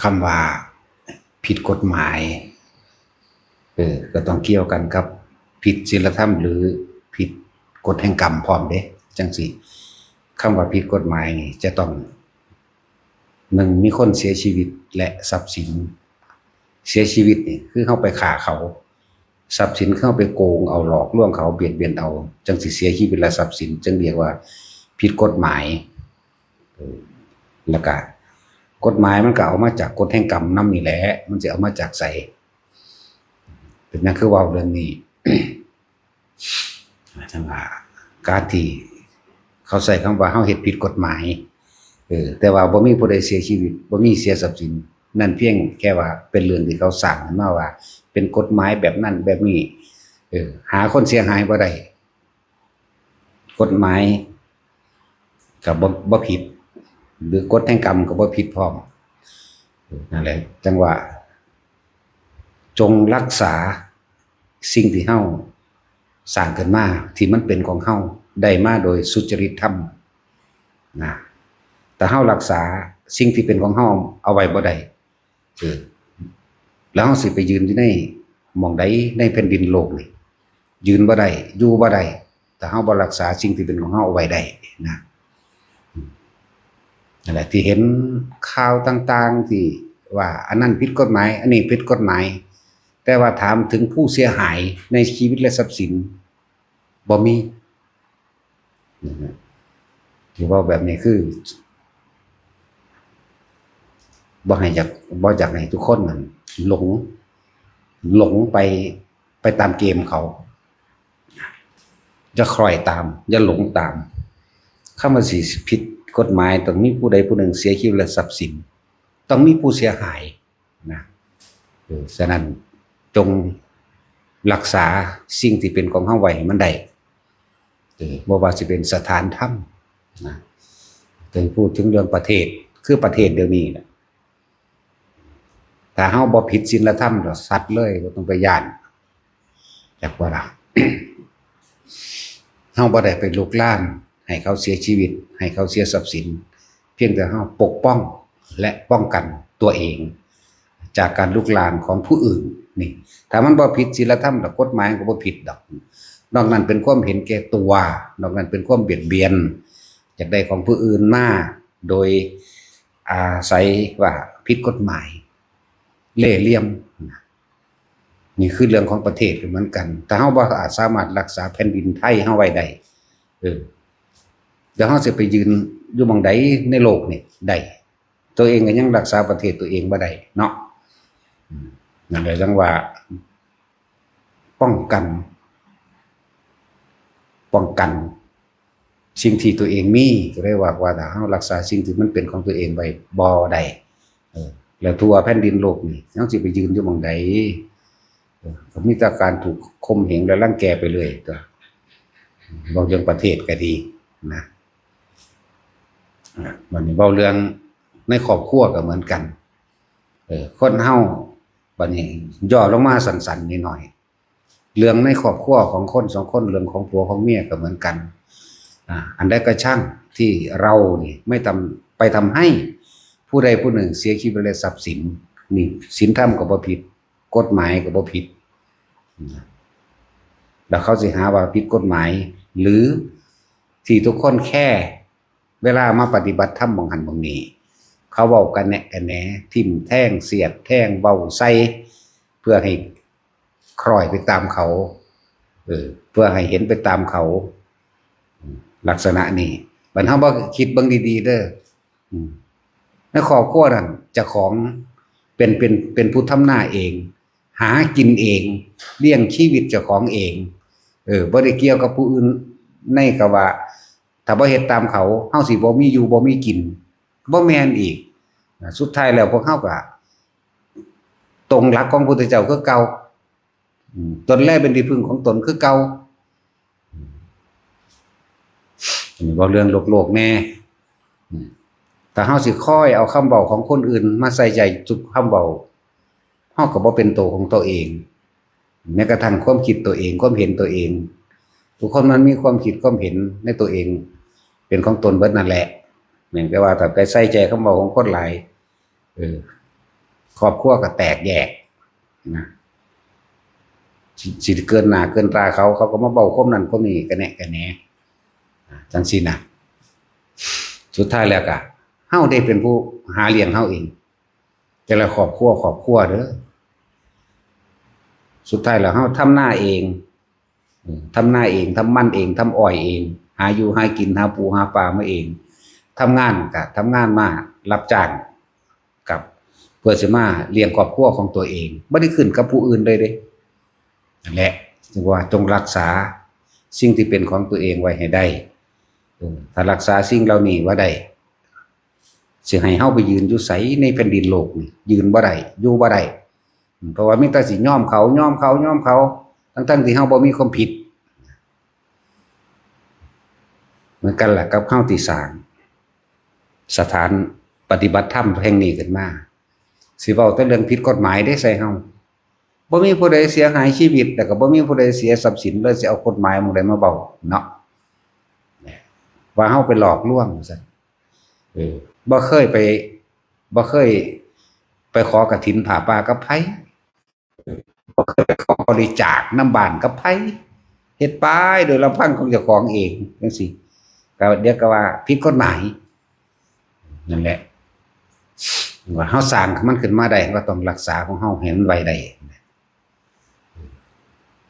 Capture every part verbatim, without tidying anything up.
คำว่าผิดกฎหมาย เออ ก็ต้องเกี่ยวกันกับผิดศีลธรรมหรือผิดกฎแห่งกรรมพร้อมเด้ จังซี่ คำว่าผิดกฎหมายนี่จะต้อง หนึ่ง มีคนเสียชีวิตและทรัพย์สิน เสียชีวิตนี่คือเฮาไปฆ่าเขา ทรัพย์สินคือเฮาไปโกงเอา หลอกลวงเขา เบียดเบียนเอา จังสิเสียชีวิตและทรัพย์สิน จังเรียกว่าผิดกฎหมาย เออ แล้วก็กฎหมายมันก็เอามาจากกฎแห่งกรรมนำนี่แหละ มันสิเอามาจากไส เป็นหยังคือเว้าเรื่องนี้ จังว่าการที่เขาใช้คำว่าเฮาเฮ็ดผิดกฎหมาย เออ แต่ว่าบ่มีผู้ใดเสียชีวิต บ่มีเสียทรัพย์สิน นั่นเพียงแค่ว่าเป็นเรื่องที่เขาสร้างขึ้นมาว่า เป็นกฎหมายแบบนั้นแบบนี้ เออ หาคนเสียหายบ่ได้ กฎหมายก็บ่ บ่ผิด หรือกฎแห่งกรรมก็บ่ผิดพร้อม นั่นแหละ จังว่า จงรักษาสิ่งที่เฮาสร้างขึ้นมา ที่มันเป็นของเฮา ได้มาโดยสุจริตธรรมนะ แต่เฮารักษาสิ่งที่เป็นของเฮาเอาไว้บ่ได้ เออ แล้วเฮาสิไปยืนอยู่ในหม่องใดในแผ่นดินโลกนี่ ยืนบ่ได้ อยู่บ่ได้ แต่เฮาบ่รักษาสิ่งที่เป็นของเฮาเอาไว้ได้นะ นั่นแหละที่เห็นข่าวต่างๆ ที่ว่าอันนั้นผิดกฎหมาย อันนี้ผิดกฎหมาย แต่ว่าถามถึงผู้เสียหายในชีวิตและทรัพย์สิน บ่มีนะฮะ ที่เว้าแบบนี้คือ บ่ให้อยาก บ่อยากให้ทุกคนนั่นหลง หลงไป ไปตามเกมเขา อย่าคล้อยตาม อย่าหลงตาม คำว่าสิผิดกฎหมาย ต้องมีผู้ใดผู้หนึ่งเสียชีวิตและทรัพย์สิน ต้องมีผู้เสียหายนะ เออ ฉะนั้นจงรักษาสิ่งที่เป็นของเฮาไว้ให้มันได้ เออ บ่ว่าสิเป็นสถานธรรมนะ ถึงพูดถึงเรื่องประเทศ คือประเทศเดี๋ยวนี้นะ ถ้าเฮาบ่ผิดศีลธรรมก็ซัดเลย บ่ต้องไปย้าน จักว่าล่ะ เฮาบ่ได้ไปลุกลานให้เขาเสียชีวิต ให้เขาเสียทรัพย์สิน เพียงแต่เฮาปกป้องและป้องกันตัวเอง จากการลุกลานของผู้อื่นนี่ ถ้ามันบ่ผิดศีลธรรมดอก กฎหมายก็บ่ผิดดอก นอกนั้นเป็นความเห็นแก่ตัว นอกนั้นเป็นความเบียดเบียน อยากได้ของผู้อื่นมาโดยอาศัยว่าผิดกฎหมาย เล่ห์เหลี่ยม นี่คือเรื่องของประเทศก็เหมือนกัน ถ้าเฮาบ่อาจสามารถรักษาแผ่นดินไทยเฮาไว้ได้ เออ แล้วเฮาสิไปยืนอยู่หม่องใดในโลกนี่ได้ ตัวเองก็ยังรักษาประเทศตัวเองบ่ได้เนาะ อืม นั่นแหละจังว่า ป้องกัน ป้องกัน สิ่งที่ตัวเองมี ก็เลยว่า ว่าถ้าเฮารักษาสิ่งที่มันเป็นของตัวเองไว้บ่ได้ เออ แล้วทั่วแผ่นดินโลกนี่ ยังสิไปยืนอยู่หม่องใด เออ ก็มีแต่การถูกข่มเหงและรังแกไปเรื่อยตั๊ว เว้าเรื่องประเทศก็ดีนะ อ่ะ บัดนี้เว้าเรื่องในครอบครัวก็เหมือนกัน เออ คนเฮา บัดนี้ย่อลงมาสั้นๆ นิดหน่อย เรื่องในครอบครัวของคนสองคน เรื่องของผัวของเมียก็เหมือนกัน อ่า อันใดก็ช่างที่เรานี่ไม่ทำ ไปทำให้ผู้ใดผู้หนึ่งเสียชีวิตและทรัพย์สิน นี่ศีลธรรมก็บ่ผิด กฎหมายก็บ่ผิด แล้วเขาสิหาว่าผิดกฎหมาย หรือที่ทุกคนแค่ เวลามาปฏิบัติธรรมหม่องหั้นหม่องนี้ เขาเว้ากะแนะกะแหน ทิ่มแทง เสียดแทง เว้าใส่ เพื่อให้คล้อยไปตามเขา เออ เพื่อให้เห็นไปตามเขา ลักษณะนี้ บัดเฮาบ่คิดเบิ่งดีๆ เด้อ อืม ในครอบครัวนั่นเจ้าของเป็น เป็น เป็นผู้ทำนาเอง หากินเอง เลี้ยงชีวิตเจ้าของเอง เออ บ่ได้เกี่ยวกับผู้อื่น ในกะว่า ถ้าบ่เฮ็ดตามเขา เฮาสิบ่มีอยู่บ่มีกิน บ่แม่นอีก นะ สุดท้ายแล้วพวกเฮาก็ตรงหลักของพุทธเจ้าคือเก่า อืม ตนแลเป็นที่พึ่งของตนคือเก่า อืม อันนี้เว้าเรื่องโลกๆ แน่ อืม ถ้าเฮาสิคอยเอาคำเว้าของคนอื่นมาใส่ใจทุกคำเว้า เฮาก็บ่เป็นตัวของตัวเอง แม้กระทั่งความคิดตัวเอง ความเห็นตัวเอง ทุกคนมันมีความคิดความเห็นในตัวเอง เป็นของตนเบิดนั่นแหละ เพียงแต่ว่าถ้าไปใส่ใจคำเว้าของคนหลาย เออ ครอบครัวก็แตกแยกนะ สิสิเกินหน้าเกินตาเขา เขาก็มาเว้าความนั้นความนี้กะแนะกะแหน จังซี่นะ สุดท้ายแล้วก็เฮาได้เป็นผู้หาเลี้ยงเฮาเอง แต่ละครอบครัวครอบครัวเด้อ สุดท้ายแล้วเฮาทำนาเอง อืม ทำนาเอง ทำมันเอง ทำอ้อยเอง หาอยู่หากิน หาปูหาปลามาเอง ทำงานก็ทำงานมารับจ้าง กับ เพื่อสิมาเลี้ยงครอบครัวของตัวเอง บ่ได้ขึ้นกับผู้อื่นเลยเด้ นั่นแหละ จึงว่าจงรักษาสิ่งที่เป็นของตัวเองไว้ให้ได้ เออ ถ้ารักษาสิ่งเหล่านี้บ่ได้ สิให้เฮาไปยืนอยู่ไสในแผ่นดินโลกนี่ ยืนบ่ได้ อยู่บ่ได้ อืม เพราะว่ามีแต่สิยอมเขา ยอมเขา ยอมเขา ทั้งๆที่เฮาบ่มีความผิด เหมือนกันล่ะกับเฮาที่สร้างสถานปฏิบัติธรรมแห่งนี้ขึ้นมา สิเว้าแต่เรื่องผิดกฎหมายเด้ใส่เฮา บ่มีผู้ใดเสียหายชีวิต แล้วก็บ่มีผู้ใดเสียทรัพย์สินเลย สิเอากฎหมายหม่องใดมาเว้าเนาะ ว่าเฮาไปหลอกลวงว่าซั่น เออ บ่เคยไป บ่เคยไปขอกฐินผ้าป่ากับไผ บ่เคยไปขอบริจาคนำบ้านกับไผ เฮ็ดไปโดยลำพังของเจ้าของเองจังซี่ ก็เดี๋ยวก็ว่าผิดกฎหมาย นั่นแหละ ว่าเฮาสร้างมันขึ้นมาได้ เฮาก็ต้องรักษาของเฮาให้มันไว้ได้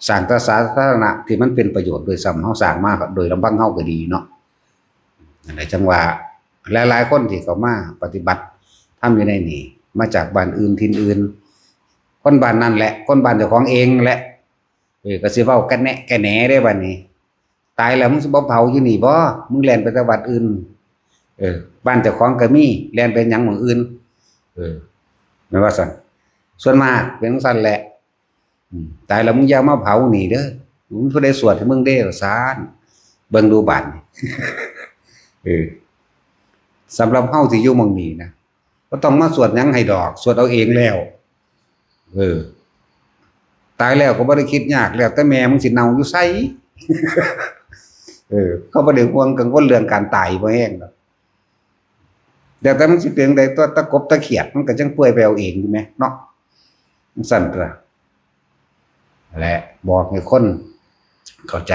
สร้างแต่สาธารณะที่มันเป็นประโยชน์โดยซ้ำ เฮาสร้างมาโดยลำพังเฮาก็ดีเนาะ นั่นแหละ จังว่าหลายๆคนที่เข้ามาปฏิบัติธรรมอยู่ในนี่ มาจากบ้านอื่นถิ่นอื่น คนบ้านนั่นแหละ คนบ้านเจ้าของเองแหละ เออ ก็สิเว้ากันแหนะกันแหนได้บัดนี้ ตายแล้วมึงสิบ่เผาอยู่นี่บ่ มึงแล่นไปแต่วัดอื่น เออ บ้านเจ้าของก็มี แล่นไปหยังหม่องอื่น เออ แม่นว่าซั่น ส่วนมากเป็นจั่งซั่นแหละ อืม ตายแล้วมึงอย่ามาเผานี่เด้อ มึงผู้ใดสวดให้มึงเด้อ ว่าซั่น เบิ่งดูบาดนี้ เออ สำหรับเฮาที่อยู่หม่องนี้นะ บ่ต้องมาสวดหยังให้ดอก สวดเอาเองแล้ว เออ ตายแล้วก็บ่ได้คิดยาก แล้วแต่แม่มึงสิเน่าอยู่ไส เออ เขาบ่ได้ห่วงกังวลเรื่องการตายบ่แฮงดอก แล้วแต่มันสิเป็นจั่งใด ตัวตะกบตะเขียดมันก็จั่งเปื่อยไปเอาเองอยู่แหมเนาะ จั่งซั่นตั๊ว และบอกให้คนเข้าใจ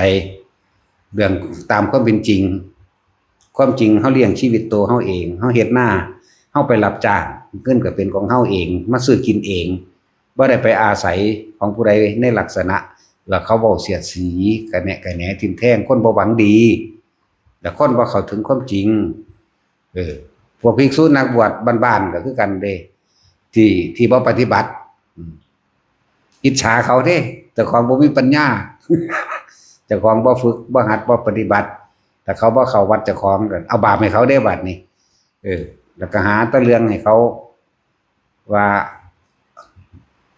เรื่องตามความเป็นจริง ความจริงเฮาเลี้ยงชีวิตตัวเฮาเอง เฮาเฮ็ดนา เฮาไปรับจ้าง เงินก็เป็นของเฮาเอง มาซื้อกินเอง บ่ได้ไปอาศัยของผู้ใดในลักษณะว่าเขาเว้าเสียดสี กะแนะกะแหนทิ่มแทง คนบ่หวังดี และคนบ่เข้าถึงความจริง เออ พวกภิกษุนักบวชบ้านๆก็คือกันเด้ ที่ ที่บ่ปฏิบัติ อืม อิจฉาเขาเด้ เจ้าของบ่มีปัญญา เจ้าของบ่ฝึก บ่หัด บ่ปฏิบัติ แต่เขาบ่เข้าวัดเจ้าของก็เอาบาปให้เขาเด้บัดนี้ เออ แล้วก็หาแต่เรื่องให้เขา ว่า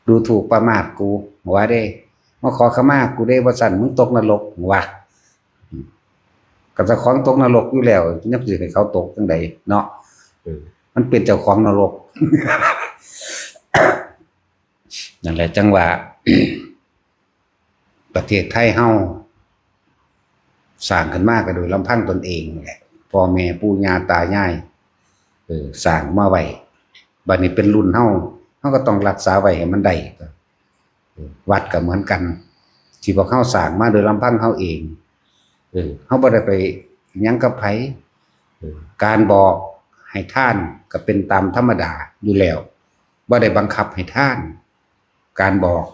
ดูถูกประมาทกู ว่าเด้ มาขอขมากูเด้ บ่ซั้นมึงตกนรก ว่า อืม ก็เจ้าของตกนรกอยู่แล้ว ยังสิให้เขาตกจั่งใดเนาะ เออ มันเป็นเจ้าของนรก นั่นแหละ จั่งว่า ประเทศไทยเฮา สร้างขึ้นมาก็โดยลำพังตนเองนั่นแหละ พ่อแม่ปู่ย่าตายาย เออ สร้างมาไว้ บัดนี้เป็นรุ่นเฮา เฮาก็ต้องรักษาไว้ให้มันได้ เออ วัดก็เหมือนกัน ที่พวกเฮาสร้างมาโดยลำพังเฮาเอง เออ เฮาบ่ได้ไปหยังกับไผ เออ การบอกให้ทานก็เป็นตามธรรมดาอยู่แล้ว บ่ได้บังคับให้ทาน การบอก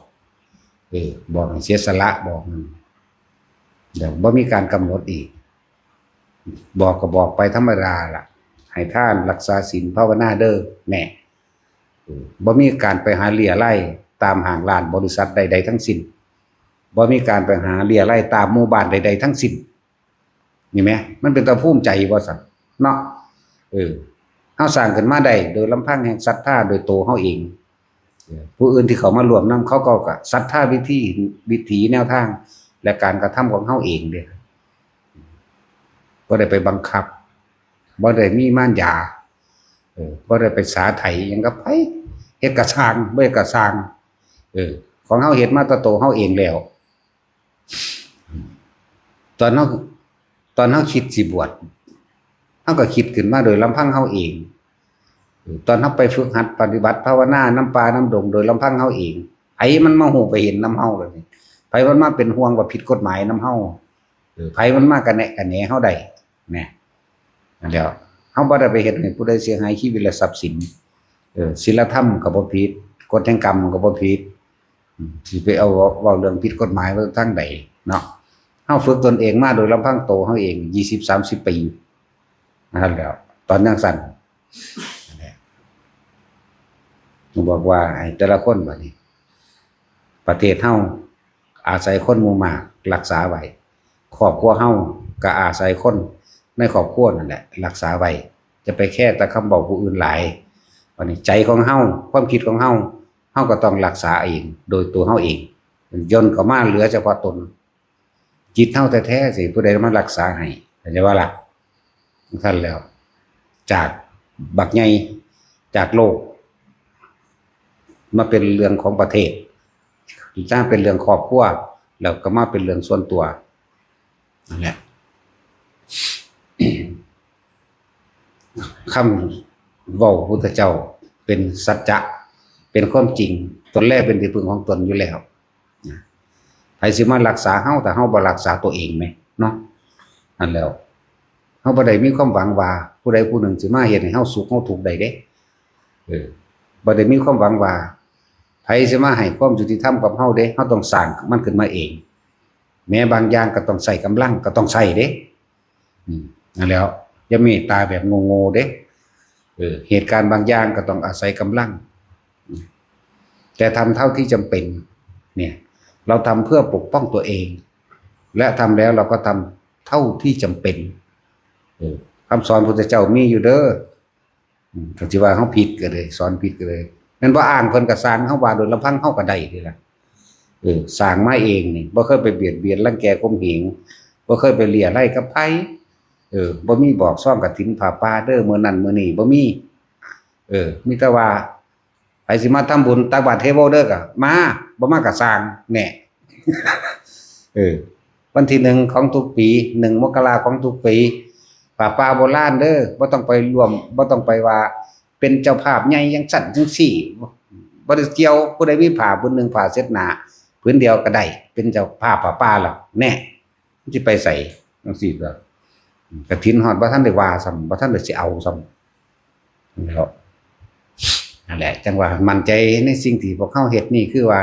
เออ บอกให้เสียสละ บอกนั่น เดี๋ยวบ่มีการกำหนดอีก บอกก็บอกไปธรรมดาล่ะ ให้ทาน รักษาศีล ภาวนาเด้อ แน่ เออ บ่มีการไปหาเรี่ยไล่ตามห้างร้านบริษัทใดๆทั้งสิ้น บ่มีการไปหาเรี่ยไล่ตามหมู่บ้านใดๆทั้งสิ้น นี่แหม มันเป็นตาภูมิใจบ่ซั่น เนาะ เออ เฮาสร้างขึ้นมาได้โดยลำพังแห่งศรัทธาโดยตัวเฮาเอง เออ ผู้อื่นที่เขามาร่วมนำ เขาก็ ก็ศรัทธาวิธี วิถีแนวทาง และการกระทำของเฮาเองเด้ บ่ได้ไปบังคับ บ่ได้มีมารยา เออ บ่ได้ไปสาไถหยังกับไผ เฮ็ดกะซ่าง บ่เฮ็ดกะซ่าง เออ ของเฮาเฮ็ดมาแต่ตัวเฮาเองแล้ว ตอนเฮา ตอนเฮาคิดสิบวช เฮาก็คิดขึ้นมาโดยลำพังเฮาเอง ตอนเฮาไปฝึกหัดปฏิบัติภาวนานำป่านำดงโดยลำพังเฮาเอง ไผมันมาฮู้ไปเห็นนำเฮาล่ะนี่ ไผมันมาเป็นห่วงว่าผิดกฎหมายนำเฮา เออ ไผมันมากะแนะกะแหนเฮาได้ แหน่ นั่นแหล้ว เฮาบ่ได้ไปเฮ็ดให้ผู้ใดเสียหายชีวิตและทรัพย์สิน เออ ศีลธรรมก็บ่ผิด กฎแห่งกรรมก็บ่ผิด อืม สิไปเอาเว้า เว้าเรื่องผิดกฎหมายไว้ทางใดเนาะ เฮาฝึกตนเองมาโดยลำพังโตเฮาเอง ยี่สิบ สามสิบ ปี นั่นแหล้ว ตอนจั่งซั้น นั่นแหละ ผมบอกว่าให้แต่ละคนบัดนี้ ประเทศเฮาอาศัยคนหมู่มากรักษาไว้ ครอบครัวเฮาก็อาศัยคนในครอบครัวนั่นแหละรักษาไว้ จะไปแคร์แต่คำเว้าผู้อื่นหลาย บัดนี้ใจของเฮา ความคิดของเฮา เฮาก็ต้องรักษาเอง โดยตัวเฮาเอง ย่นเข้ามาเหลือเฉพาะตน จิตเฮาแท้ๆ สิผู้ใดมารักษาให้ เข้าใจบ่ล่ะ ซั่นแหล้ว จากบักใหญ่ จากโลก มาเป็นเรื่องของประเทศ จากเป็นเรื่องครอบครัว แล้วก็มาเป็นเรื่องส่วนตัว นั่นแหละ คำเว้าพุทธเจ้าเป็นสัจจะ เป็นความจริง ตนแลเป็นที่พึ่งของตนอยู่แล้ว นะ ไผสิมารักษาเฮา ถ้าเฮาบ่รักษาตัวเองแหมเนาะ นั่นแหล้ว เฮาบ่ได้มีความหวังว่าผู้ใดผู้หนึ่งสิมาเฮ็ดให้เฮาสุขเฮาทุกข์ได้เด้ เออ บ่ได้มีความหวังว่าไผสิมาให้ความยุติธรรมกับเฮาเด้ เฮาต้องสร้างมันขึ้นมาเอง แม้บางอย่างก็ต้องใช้กำลัง ก็ต้องใช้เด้ อืม นั่นแหล้ว อย่าเมตตาแบบโง่ๆ เด้ เออ เหตุการณ์บางอย่างก็ต้องอาศัยกำลัง แต่ทำเท่าที่จำเป็น เนี่ย เราทำเพื่อปกป้องตัวเอง และทำแล้วเราก็ทำเท่าที่จำเป็น เออ คำสอนพุทธเจ้ามีอยู่เด้อ อืม ก็สิว่าเฮาผิดก็เลย สอนผิดก็เลย แม่นบ่ อ้างเพิ่นก็สร้าง เฮาว่าโดยลำพังเฮาก็ได้นี่ล่ะ เออ สร้างมาเองนี่ บ่เคยไปเบียดเบียนรังแกข่มเหง บ่เคยไปเลียไล่กับไผ เออ บ่มีบอกซองกฐินผ้าป่าเด้อ มื้อนั้นมื้อนี้ บ่มี เออ มีแต่ว่า ไผสิมาทำบุญตักบาตรเทโวเด้อก็มา บ่มาก็สร้าง แหน่ เออ วันที่หนึ่งของทุกปี หนึ่งมกราของทุกปี ผ้าป่าโบราณเด้อ บ่ต้องไปร่วม บ่ต้องไปว่าเป็นเจ้าภาพใหญ่จั่งซั้นจั่งซี้ บ่ได้เกี่ยว ผู้ใดมีผ้าผืนหนึ่ง ผ้าเช็ดหน้าผืนเดียวก็ได้ เป็นเจ้าภาพผ้าป่าแล้ว แหน่ มันสิไปไส จั่งซี้ก็ กฐินฮอดบ่ทันได้ว่าซ้ำ บ่ทันได้สิเอาซ้ำ แล้ว นั่นแหละ จั่งว่ามั่นใจในสิ่งที่พวกเฮาเฮ็ดนี่ คือว่า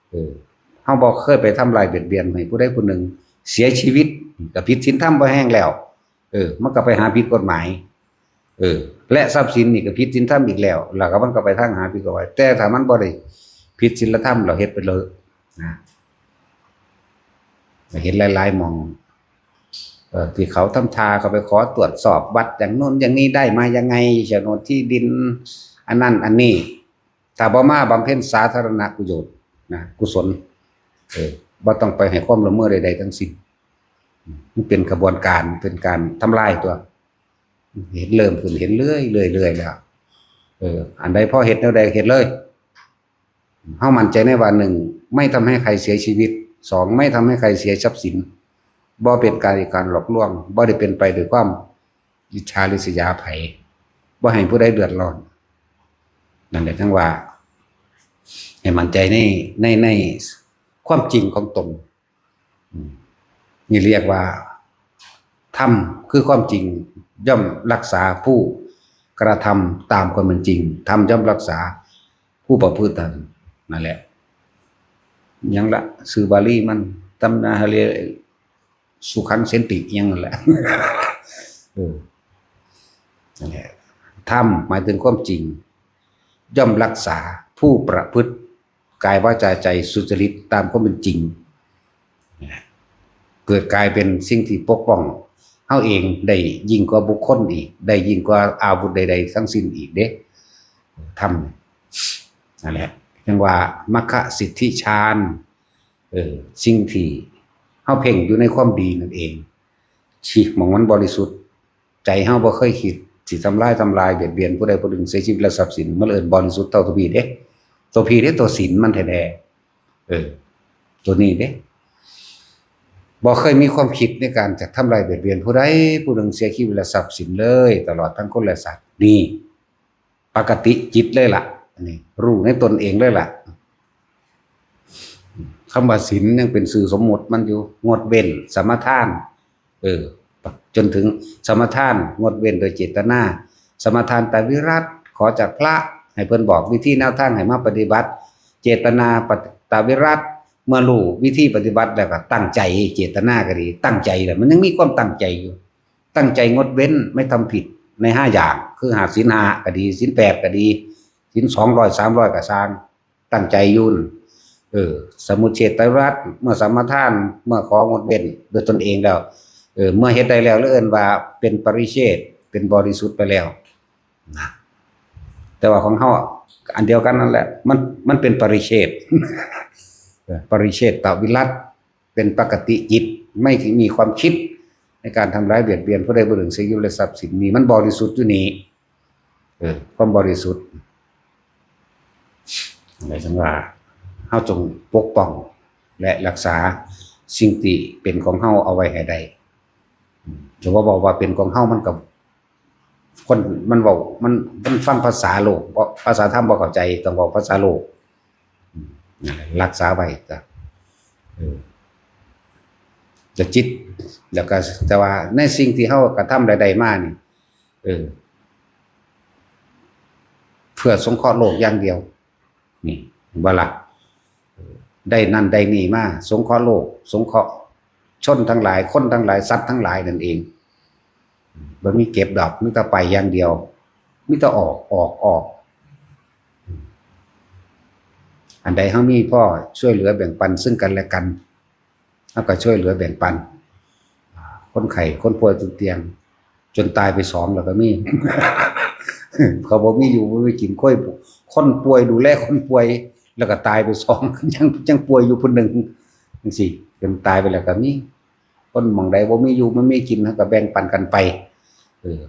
เออ เฮาบ่เคยไปทำร้ายเบียดเบียนให้ผู้ใดผู้หนึ่งเสียชีวิต ก็ผิดศีลธรรมบ่แห้งแล้ว เออ มันก็ไปหาผิดกฎหมาย เออ และทรัพย์สินนี่ก็ผิดศีลธรรมอีกแล้ว แล้วก็มันก็ไปทางหาผิดกฎหมาย แต่ถ้ามันบ่ได้ผิดศีลธรรม เราเฮ็ดไปเลย นะ เห็นหลายๆหม่อง เอ่อ ที่เขาทำท่าเขาไปขอตรวจสอบวัดอย่างโน้นอย่างนี้ได้มายังไง โฉนดที่ดิน อันนั้นอันนี้ ถ้าบ่มาบำเพ็ญสาธารณประโยชน์นะ กุศล เออ บ่ต้องไปให้ความร่วมมือใดๆทั้งสิ้น มันเป็นขบวนการ เป็นการทำลายตัว เห็นเริ่มขึ้น เห็นเรื่อยๆเรื่อยๆแล้ว เออ อันใดพอเฮ็ดแนวใดเฮ็ดเลย เฮามั่นใจในว่า หนึ่ง ไม่ทำให้ใครเสียชีวิต สอง ไม่ทำให้ใครเสียทรัพย์สิน บ่เป็นการ การหลอกลวง บ่ได้เป็นไปด้วยความอิจฉาริษยาไผ บ่ให้ผู้ใดเดือดร้อน นั่นแหละจั่งว่า ให้มั่นใจใน ใน ในความจริงของตน อืม นี่เรียกว่า ธรรมคือความจริง ย่อมรักษาผู้กระทำตามความเป็นจริง ธรรมย่อมรักษาผู้ประพฤติตาม นั่นแหละ หยังละ ชื่อบาลีมัน ตัมนาหะเร สุขังเสนติ หยังนั่นแหละ เออ นั่นแหละ ธรรมหมายถึงความจริง ย่อมรักษาผู้ประพฤติกายวาจาใจสุจริตตามความเป็นจริง เกิดกลายเป็นสิ่งที่ปกป้องเฮาเองได้ยิ่งกว่าบุคคลอีก ได้ยิ่งกว่าอาวุธใดๆทั้งสิ้นอีกเด้ ธรรม นั่นแหละ จั่งว่ามัคคสิทธิฌาน เออ สิ่งที่เฮาเพ่งอยู่ในความดีนั่นเอง ที่หม่องมันบริสุทธิ์ ใจเฮาบ่เคยคิดสิทำลาย ทำลายเบียดเบียนผู้ใดผู้หนึ่ง เสียชีวิตและทรัพย์สิน มันเอิ้นบริสุทธิ์เท่าตัวพีเด้ ตัวพีเด้ ตัวศีลมันแท้ๆ เออ ตัวนี้เด้ บ่เคยมีความคิดในการจะทำลายเบียดเบียนผู้ใดผู้หนึ่ง เสียชีวิตและทรัพย์สินเลย ตลอดทั้งคนและสัตว์ นี่ ปกติจิตเลยล่ะ นี่รู้ในตนเองเลยล่ะ คำว่าศีลยังเป็นชื่อสมมุติมันอยู่ งดเว้น สมาทาน เออ จนถึงสมาทาน งดเว้นโดยเจตนา สมาทานตาวิรัติ ขอจากพระให้เพิ่นบอกวิธีแนวทางให้มาปฏิบัติ เจตนาปฏิตาวิรัติ เมื่อรู้วิธีปฏิบัติแล้วก็ตั้งใจ เจตนาก็ดี ตั้งใจแหละ มันยังมีความตั้งใจอยู่ ตั้งใจงดเว้นไม่ทำผิดในห้าอย่าง คือหาศีลห้าก็ดี ศีลแปดก็ดี ศีลสองร้อย สามร้อย ก็ซ่าง ตั้งใจอยู่นั่น เออ สมุจเฉทวิรัติ เมื่อสมาทาน เมื่อของดเว้นด้วยตนเองแล้ว เออ เมื่อเฮ็ดได้แล้ว แล้วเอิ้นว่าเป็นปริเชท เป็นบริสุทธิ์ไปแล้วนะ แต่ว่าของเฮาอันเดียวกันนั่นแหละ มัน มันเป็นปริเชท เออ ปริเชทวิรัติ เป็นปกติจิต ไม่มีความคิดในการทำร้ายเบียดเบียนผู้ใดผู้หนึ่ง เสียชีวิตและทรัพย์สิน นี่มันบริสุทธิ์อยู่นี่ เออ ความบริสุทธิ์ หมายถึงว่า เฮาจงปกป้องและรักษาสิ่งที่เป็นของเฮาเอาไว้ให้ได้ จะว่าบอกว่าเป็นของเฮา มันก็ คนมันเว้า มัน มันฟังภาษาโลก เพราะภาษาธรรมบ่เข้าใจ ต้องเว้าภาษาโลก อืม นั่นแหละ รักษาไว้จ้ะ เออ จะจิต แล้วก็ แต่ว่าในสิ่งที่เฮากระทำได้มานี่ เออ เพื่อสงเคราะห์โลกอย่างเดียว นี่ เห็นบ่ล่ะ เออ ได้นั่นได้นี่มา สงเคราะห์โลก สงเคราะห์ชนทั้งหลาย คนทั้งหลาย สัตว์ทั้งหลายนั่นเอง บ่มีเก็บดอก มีแต่ไปอย่างเดียว มีแต่ออก ออก ออก อันใดเฮามีพอช่วยเหลือแบ่งปันซึ่งกันและกัน เฮาก็ช่วยเหลือแบ่งปัน คนไข้ คนป่วยติดเตียง จนตายไปสองแล้วก็มี เขาบ่มีอยู่บ่มีกิน คน คนป่วยดูแลคนป่วย แล้วก็ตายไปสอง ยัง ยังป่วยอยู่ผู้หนึ่ง จังซี้ จนตายไปแล้วก็มี คนหม่องใดบ่มีอยู่บ่มีกิน เฮาก็แบ่งปันกันไป เออ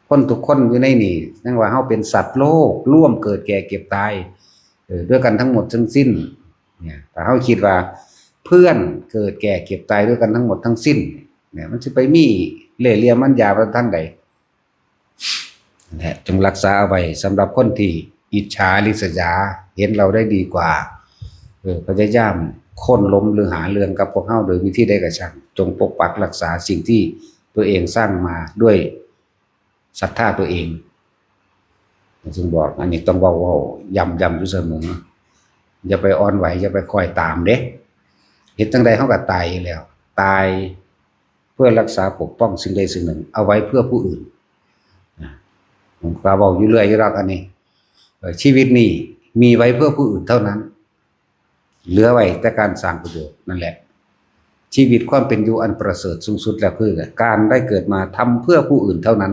คนทุกคนอยู่ในนี่ ยังว่าเฮาเป็นสัตว์โลก ร่วมเกิดแก่เจ็บตาย เออ ด้วยกันทั้งหมดทั้งสิ้น เนี่ย ถ้าเฮาคิดว่าเพื่อนเกิดแก่เจ็บตายด้วยกันทั้งหมดทั้งสิ้น เนี่ย มันสิไปมีเล่ห์เหลี่ยมมันยาไปทางใด และจงรักษาเอาไว้สำหรับคนที่อิจฉาริษยา เห็นเราได้ดีกว่า เออ พยายามค้นหลมหรือหาเรื่องกับพวกเฮาโดยวิธีใดก็ช่าง จงปกปักรักษาสิ่งที่ตัวเองสร้างมาด้วยศรัทธาตัวเอง ซึ่งบอก อันนี้ต้องเว้า เว้า ย้ำ ย้ำอยู่เสมอ อย่าไปอ่อนไหว อย่าไปคอยตามเด้ เฮ็ดจั่งใดเฮาก็ตายอยู่แล้ว ตายเพื่อรักษาปกป้องสิ่งใดสิ่งหนึ่ง เอาไว้เพื่อผู้อื่น นะ ผมก็เว้าอยู่เรื่อยอยู่ดอกอันนี้ เอ่อ ชีวิตนี้มีไว้เพื่อผู้อื่นเท่านั้น เหลือไว้แต่การสร้างประโยชน์นั่นแหละ ชีวิตความเป็นอยู่อันประเสริฐสูงสุดแล้วคือการได้เกิดมาทำเพื่อผู้อื่นเท่านั้น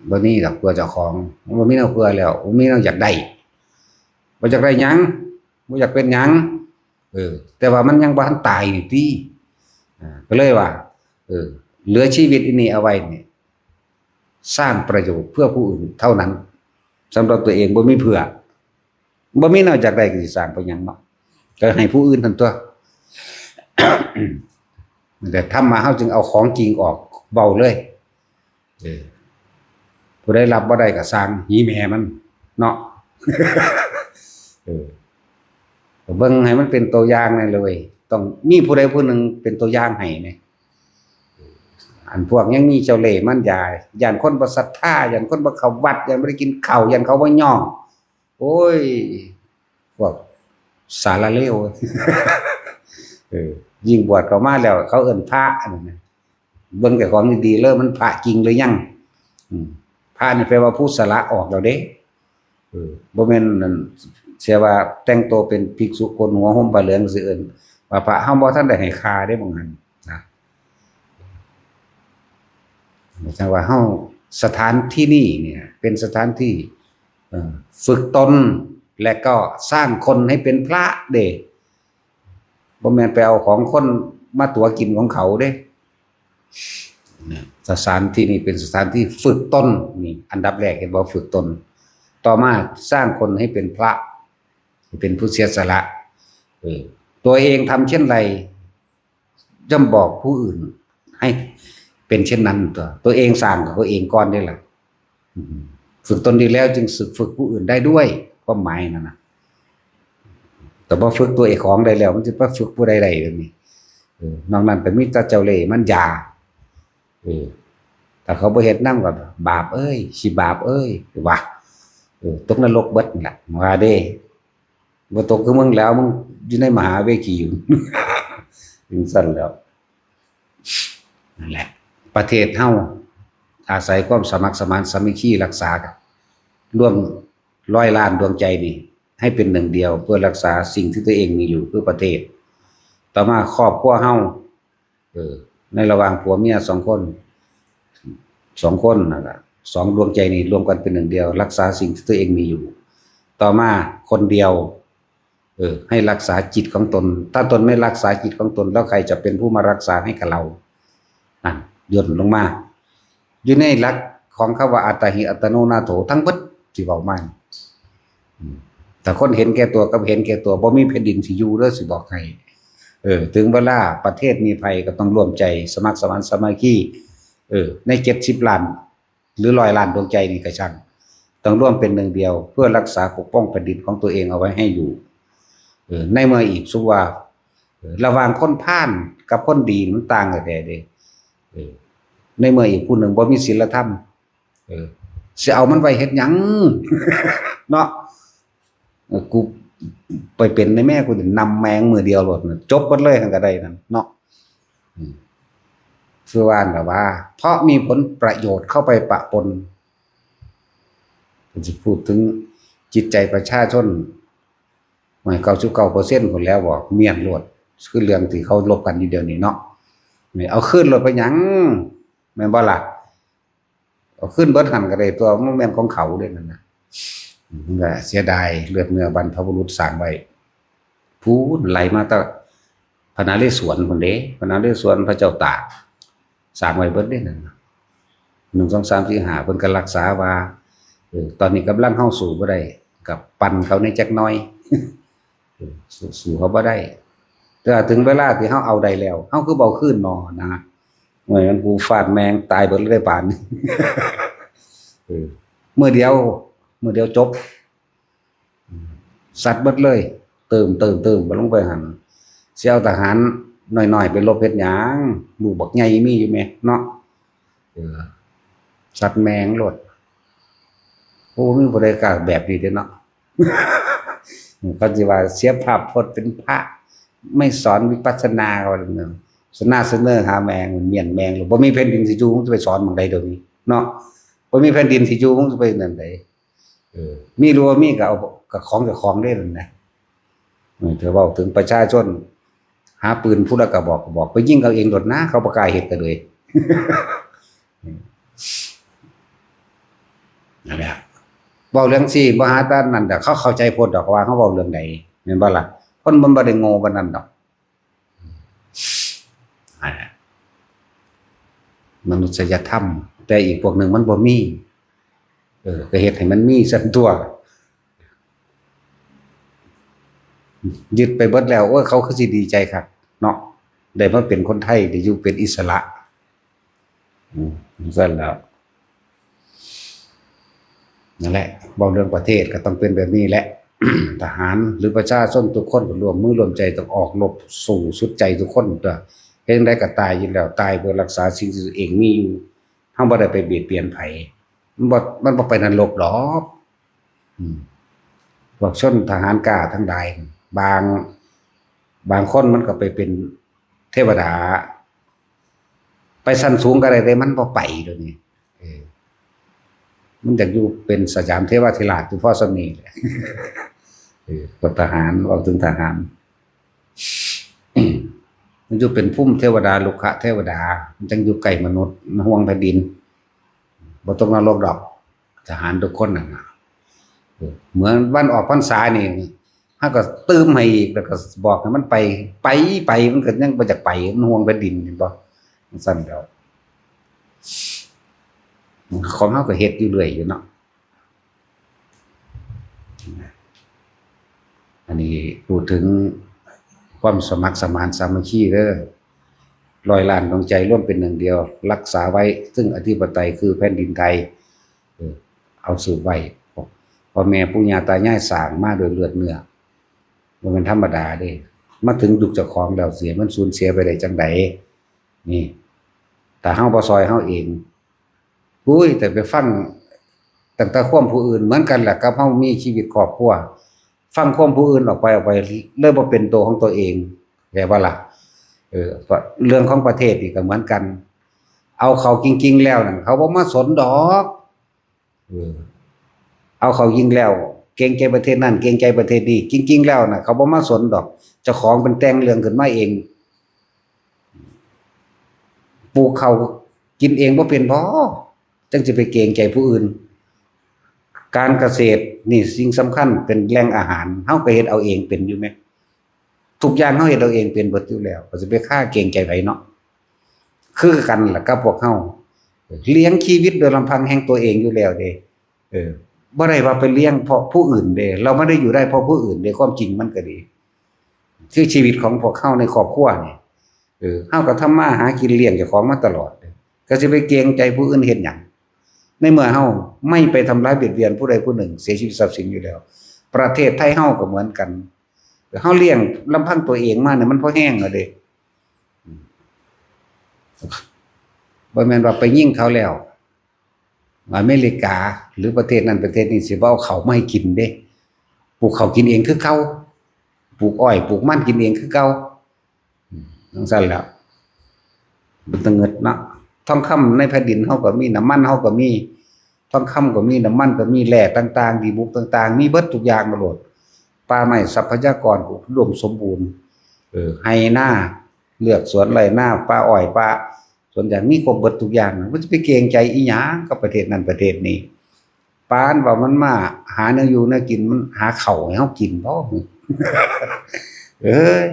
บ่มีดอกเพื่อเจ้าของ บ่มีแนวเพื่อแล้ว บ่มีแนวอยากได้ บ่อยากได้หยัง บ่อยากเป็นหยัง เออ แต่ว่ามันยังบ่ทันตายนี่ติ อ่า ก็เลยว่า เออ เหลือชีวิตอันนี้เอาไว้นี่ สร้างประโยชน์เพื่อผู้อื่นเท่านั้น สำหรับตัวเองบ่มีเพื่อ บ่มีแนวอยากได้ก็สิสร้างไปหยังเนาะ ก็ให้ผู้อื่นนั่นตัว แต่ธรรมะเฮาจึงเอาของจริงออกเว้าเลย เออ ผู้ใดรับบ่ได้ก็ซ่าง หีแม่มัน เนาะ เออ ก็เบิ่งให้มันเป็นตัวอย่างแหน่เลย ต้องมีผู้ใดผู้หนึ่งเป็นตัวอย่างให้แหน่ อันพวกยังมีเจ้าเล่ห์มารยา ย้านคนบ่ศรัทธา ย้านคนบ่เข้าวัด ย้านบ่ได้กินข้าว ย้านเขาบ่ยอม โอ้ย พวกสารเลว เออ ยิ่งบวชเข้ามาแล้ว เขาเอิ้นพระนั่นนะ เบิ่งเจ้าของดีๆ เด้อ มันพระจริงหรือยัง อืม พระนี่แปลว่าผู้สละออกแล้วเด้ เออ บ่แม่นนั่น เสียว่าแต่งตัวเป็นภิกษุโกนหัวห่มผ้าเหลืองซื่อเอิ้นว่าพระ เฮาบ่ทันได้ให้ค่าเด้ บางอันนะ จั่งว่าเฮา สถานที่นี่เนี่ย เป็นสถานที่ เอ่อ ฝึกตน และก็สร้างคนให้เป็นพระเด้ บ่แม่นไปเอาของคนมาตั๋วกินของเขาเด้ นะ สถานที่นี่เป็นสถานที่ฝึกตน นี่อันดับแรกเห็นบ่ ฝึกตน ต่อมาสร้างคนให้เป็นพระ เป็นผู้เสียสละ เออ ตัวเองทำเช่นไร ย่อมบอกผู้อื่นให้เป็นเช่นนั้นตัว ตัวเองสร้างกับตัวเองก่อนนี่แหละ อืม ฝึกตนดีแล้วจึงฝึกผู้อื่นได้ด้วย ความหมายนั่นนะ แต่พอฝึกตัวเองของได้แล้ว มันจะไปฝึกผู้ใดได้แบบนี้ เออ นอกนั้นก็มีแต่เจ้าเล่ห์มันยา เออ ถ้าเขาบ่เฮ็ดนำก็บาปเอ้ย สิบาปเอ้ย ว่า เออ ตกนรกเบิดนั่นแหละ ว่าเด้ บ่ตกคือมึงแล้ว มึงอยู่ในมหาเวทีอยู่ จังซั่นแล้ว นั่นแหละ ประเทศเฮาอาศัยความสมัครสมานสามัคคีรักษากัน ร่วมร้อยล้านดวงใจนี่ ให้เป็นหนึ่งเดียว เพื่อรักษาสิ่งที่ตัวเองมีอยู่ คือประเทศ ต่อมาครอบครัวเฮา เออ ในระหว่างผัวเมียสองคน สองคนนั่นแหละ สองดวงใจนี่รวมกันเป็นหนึ่งเดียว รักษาสิ่งที่ตัวเองมีอยู่ ต่อมาคนเดียว เออ ให้รักษาจิตของตน ถ้าตนไม่รักษาจิตของตน แล้วใครจะเป็นผู้มารักษาให้กับเรา นั่น ย่นลงมา อยู่ในหลักของคำว่าอัตตาหิอัตโนนาโถ ทั้งเบิดที่เว้ามานี่ อืม ถ้าคนเห็นแก่ตัวกับเห็นแก่ตัว บ่มีแผ่นดินสิอยู่เด้อ สิบอกให้ เออ ถึงเวลาประเทศมีภัยก็ต้องร่วมใจสมัครสมานสามัคคี เออ ในเจ็ดสิบล้าน หรือร้อยล้านดวงใจนี่ก็ช่าง ต้องร่วมเป็นหนึ่งเดียว เพื่อรักษาปกป้องแผ่นดินของตัวเองเอาไว้ให้อยู่ เออ ในเมื่ออีกสุว่า เออ ระหว่างคนพาลกับคนดีมันต่างกันแท้เด้ เออ ในเมื่ออีกผู้หนึ่งบ่มีศีลธรรม เออ สิเอามันไว้เฮ็ดหยัง เนาะ เออ กูไปเป็นในแม่กูนำแมงมือเดียวโลดน่ะ จบหมดเลยหั่นก็ได้นั่นเนาะ อืม คือว่านั่นล่ะว่า เพราะมีผลประโยชน์เข้าไปปะปน ผมสิพูดถึงจิตใจประชาชน ไม่ เก้าสิบเก้าเปอร์เซ็นต์ พุ้นแหล้ว บอกเมี้ยนโลด คือเรื่องที่เขารบกันอยู่เดี๋ยวนี้เนาะ นี่เอาคืนโลดไปหยัง แม่นบ่ล่ะ เอาคืนเบิดหั่นก็ได้ตัว มันแม่นของเขาเด้นั่นน่ะ อืม มันก็เสียดายเลือดเนื้อบรรพบุรุษสร้างไว้ พู้นไหลมาแต่พระนเรศวรพุ้นเด้ พระนเรศวรพระเจ้าตากสร้างไว้เบิดเด้นั่นน่ะ หนึ่ง สอง สาม สี่ ห้า เพิ่นก็รักษาว่า เออ ตอนนี้กำลังเฮาสู้บ่ได้ ก็ปั่นเขาแหน่จักหน่อย เออ สู้ สู้เขาบ่ได้ แต่ว่าถึงเวลาที่เฮาเอาได้แล้ว เฮาคือบ่เอาคืนหนอนะ โอ้ย มันกูฟาดแม่งตายเบิดเลยได้ปานนี้ เออ มื้อเดียว มื้อเดียวจบ ซัดเบิดเลย เติม เติม เติมไปลงไปหั่น สิเอาทหารน้อยๆ ไปรบเฮ็ดหยัง ลูกบักใหญ่มีอยู่แหมเนาะ เออ ซัดแม่งโลด โอ้ มีผู้ใดกล้าแบบนี้เด้เนาะ เขาสิว่าเสียภาพพจน์เป็นพระ ไม่สอนวิปัสสนา ว่าซั่นเนาะ สนาเสนอหาแมง มันเมี้ยนแมง บ่มีแผ่นดินสิอยู่ มึงจะไปสอนหม่องใดเดี๋ยวนี้เนาะ บ่มีแผ่นดินสิอยู่ มึงจะไปนั่นใด เออ มีหรือบ่มีก็เอา ก็ของเจ้าของเด้นั่นนะ เออ ถ้าเว้าถึงประชาชน หาปืนผู้ละกระบอก กระบอก ไปยิงเอาเองโลดนะ เขาบ่กล้าเฮ็ดกันเลย นั่นแหละ เว้าเรื่องซี้ บ่หาแต่นั่นดอก เขาเข้าใจโพดดอกว่าเขาเว้าเรื่องใด แม่นบ่ล่ะ คนมันบ่ได้โง่ปานนั้นดอก นั่นแหละ มนุษยธรรม แต่อีกพวกหนึ่งมันบ่มี เออ ก็เฮ็ดให้มันมีซั่นตั๊ว ยึดไปเบิดแล้ว โอ้ย เขาคือสิดีใจคักเนาะ ได้มาเป็นคนไทย ได้อยู่เป็นอิสระ อืม ซั่นแล้ว นั่นแหละ เว้าเรื่องประเทศก็ต้องเป็นแบบนี้แหละ ทหารหรือประชาชนทุกคนก็ร่วมมือร่วมใจต้องออกรบสู้สุดใจทุกคนตั๊ว เฮ็ดจั่งใดก็ตายอยู่แล้ว ตายเพื่อรักษาสิ่งที่ตัวเองมีอยู่ เฮาบ่ได้ไปเบียดเบียนไผ มันบ่ มันบ่ไปนรกดอก อืม พวกชนทหารกล้าทั้งหลาย บาง บางคนมันก็ไปเป็นเทวดา ไปชั้นสูงก็ได้ แต่มันบ่ไปเดี๋ยวนี้ เออ มันอยากอยู่เป็นสยามเทวาธิราชอยู่พอส่ำนี้แหละ เออ พวกทหาร เว้าถึงทหาร มันอยู่เป็นภูมิเทวดา รุกขเทวดา มันจั่งอยู่ใกล้มนุษย์ มันห่วงแผ่นดิน บ่ตกนรกดอก ทหารทุกคนนั่นน่ะ เออ เหมือนวันออกพรรษานี่ เฮาก็ตื่มให้อีก แล้วก็บอกให้มันไป ไป ไป มันก็ยังบ่อยากไป มันห่วงแผ่นดิน เห็นบ่ จั่งซั่นแล้ว ของเฮาก็เฮ็ดอยู่เรื่อยอยู่เนาะ อันนี้พูดถึงความสมัครสมานสามัคคีเด้อ ร้อยล้านดวงใจร่วมเป็นหนึ่งเดียว รักษาไว้ซึ่งอธิปไตยคือแผ่นดินไทย เออ เอาสืบไว้ พ่อแม่ปู่ย่าตายายสร้างมาโดยเลือดเนื้อ บ่แม่นธรรมดาเด้ มาถึงยุคเจ้าของแล้วเสีย มันสูญเสียไปได้จังใด นี่ ถ้าเฮาบ่ซอยเฮาเอง อุ้ย แต่ไปฟังตั้งแต่ความผู้อื่น เหมือนกันแหละกับเฮามีชีวิตครอบครัว ฟังความผู้อื่นออกไปออกไป เลยบ่เป็นตัวของตัวเอง แปลว่าล่ะ เออ เรื่องของประเทศนี่ก็เหมือนกัน เอาเข้าจริงๆแล้วนั่น เขาบ่มาสนดอก เออ เอาเข้าจริงแล้ว เกรงใจประเทศนั่น เกรงใจประเทศนี้ จริงๆแล้วน่ะ เขาบ่มาสนดอก เจ้าของเป็นแต่งเรื่องขึ้นมาเอง ปลูกข้าวกินเองบ่เป็นบ่ จั่งสิไปเกรงใจผู้อื่น การเกษตรนี่สิ่งสำคัญ เป็นแหล่งอาหาร เฮาก็เฮ็ดเอาเองเป็นอยู่แหม ทุกอย่างเฮาเฮ็ดเอาเองเป็นเบิดอยู่แล้ว ก็สิไปคาเกรงใจไผเนาะ คือกันล่ะกับพวกเฮา เลี้ยงชีวิตโดยลำพังแห่งตัวเองอยู่แล้วเด้ เออ บ่ได้ว่าไปเลี้ยงเพราะผู้อื่นเด้ เราไม่ได้อยู่ได้เพราะผู้อื่นเด้ ความจริงมันก็ดี คือชีวิตของพวกเฮาในครอบครัวนี่ เออ เฮาก็ทำมาหากินเลี้ยงเจ้าของมาตลอดเด้ ก็สิไปเกรงใจผู้อื่นเฮ็ดหยัง ในเมื่อเฮาไม่ไปทำร้ายเบียดเบียนผู้ใดผู้หนึ่ง เสียชีวิตทรัพย์สินอยู่แล้ว ประเทศไทยเฮาก็เหมือนกัน เฮาเลี้ยงลำพังตัวเองมาเนี่ยมันพอแฮงแล้วเด้ อืม บ่แม่นว่าไปยิงเขาแล้ว อเมริกาหรือประเทศนั้นประเทศนี้สิบ่เอาข้าวมาให้กินเด้ ปลูกข้าวกินเองคือเก่า ปลูกอ้อยปลูกมันกินเองคือเก่า อืม จั่งซั้นแหล้ว เป็นตาเงิดเนาะ ทองคำในแผ่นดินเฮาก็มี น้ำมันเฮาก็มี ทองคำก็มี น้ำมันก็มี แร่ต่างๆ ดีบุกต่างๆ มีเบิดทุกอย่างโลด ป่าไม้ทรัพยากรก็อุดมสมบูรณ์ เออ ไฮ่นา เลือกสวนไร่นา ป่าอ้อย ป่าสวนยาง มีครบเบิดทุกอย่าง มันจะไปเกรงใจอีหยังกับประเทศนั้นประเทศนี้ ปานว่ามันมาหาแนวอยู่แนวกิน มันหาข้าวให้เฮากินบ่ เอ้ย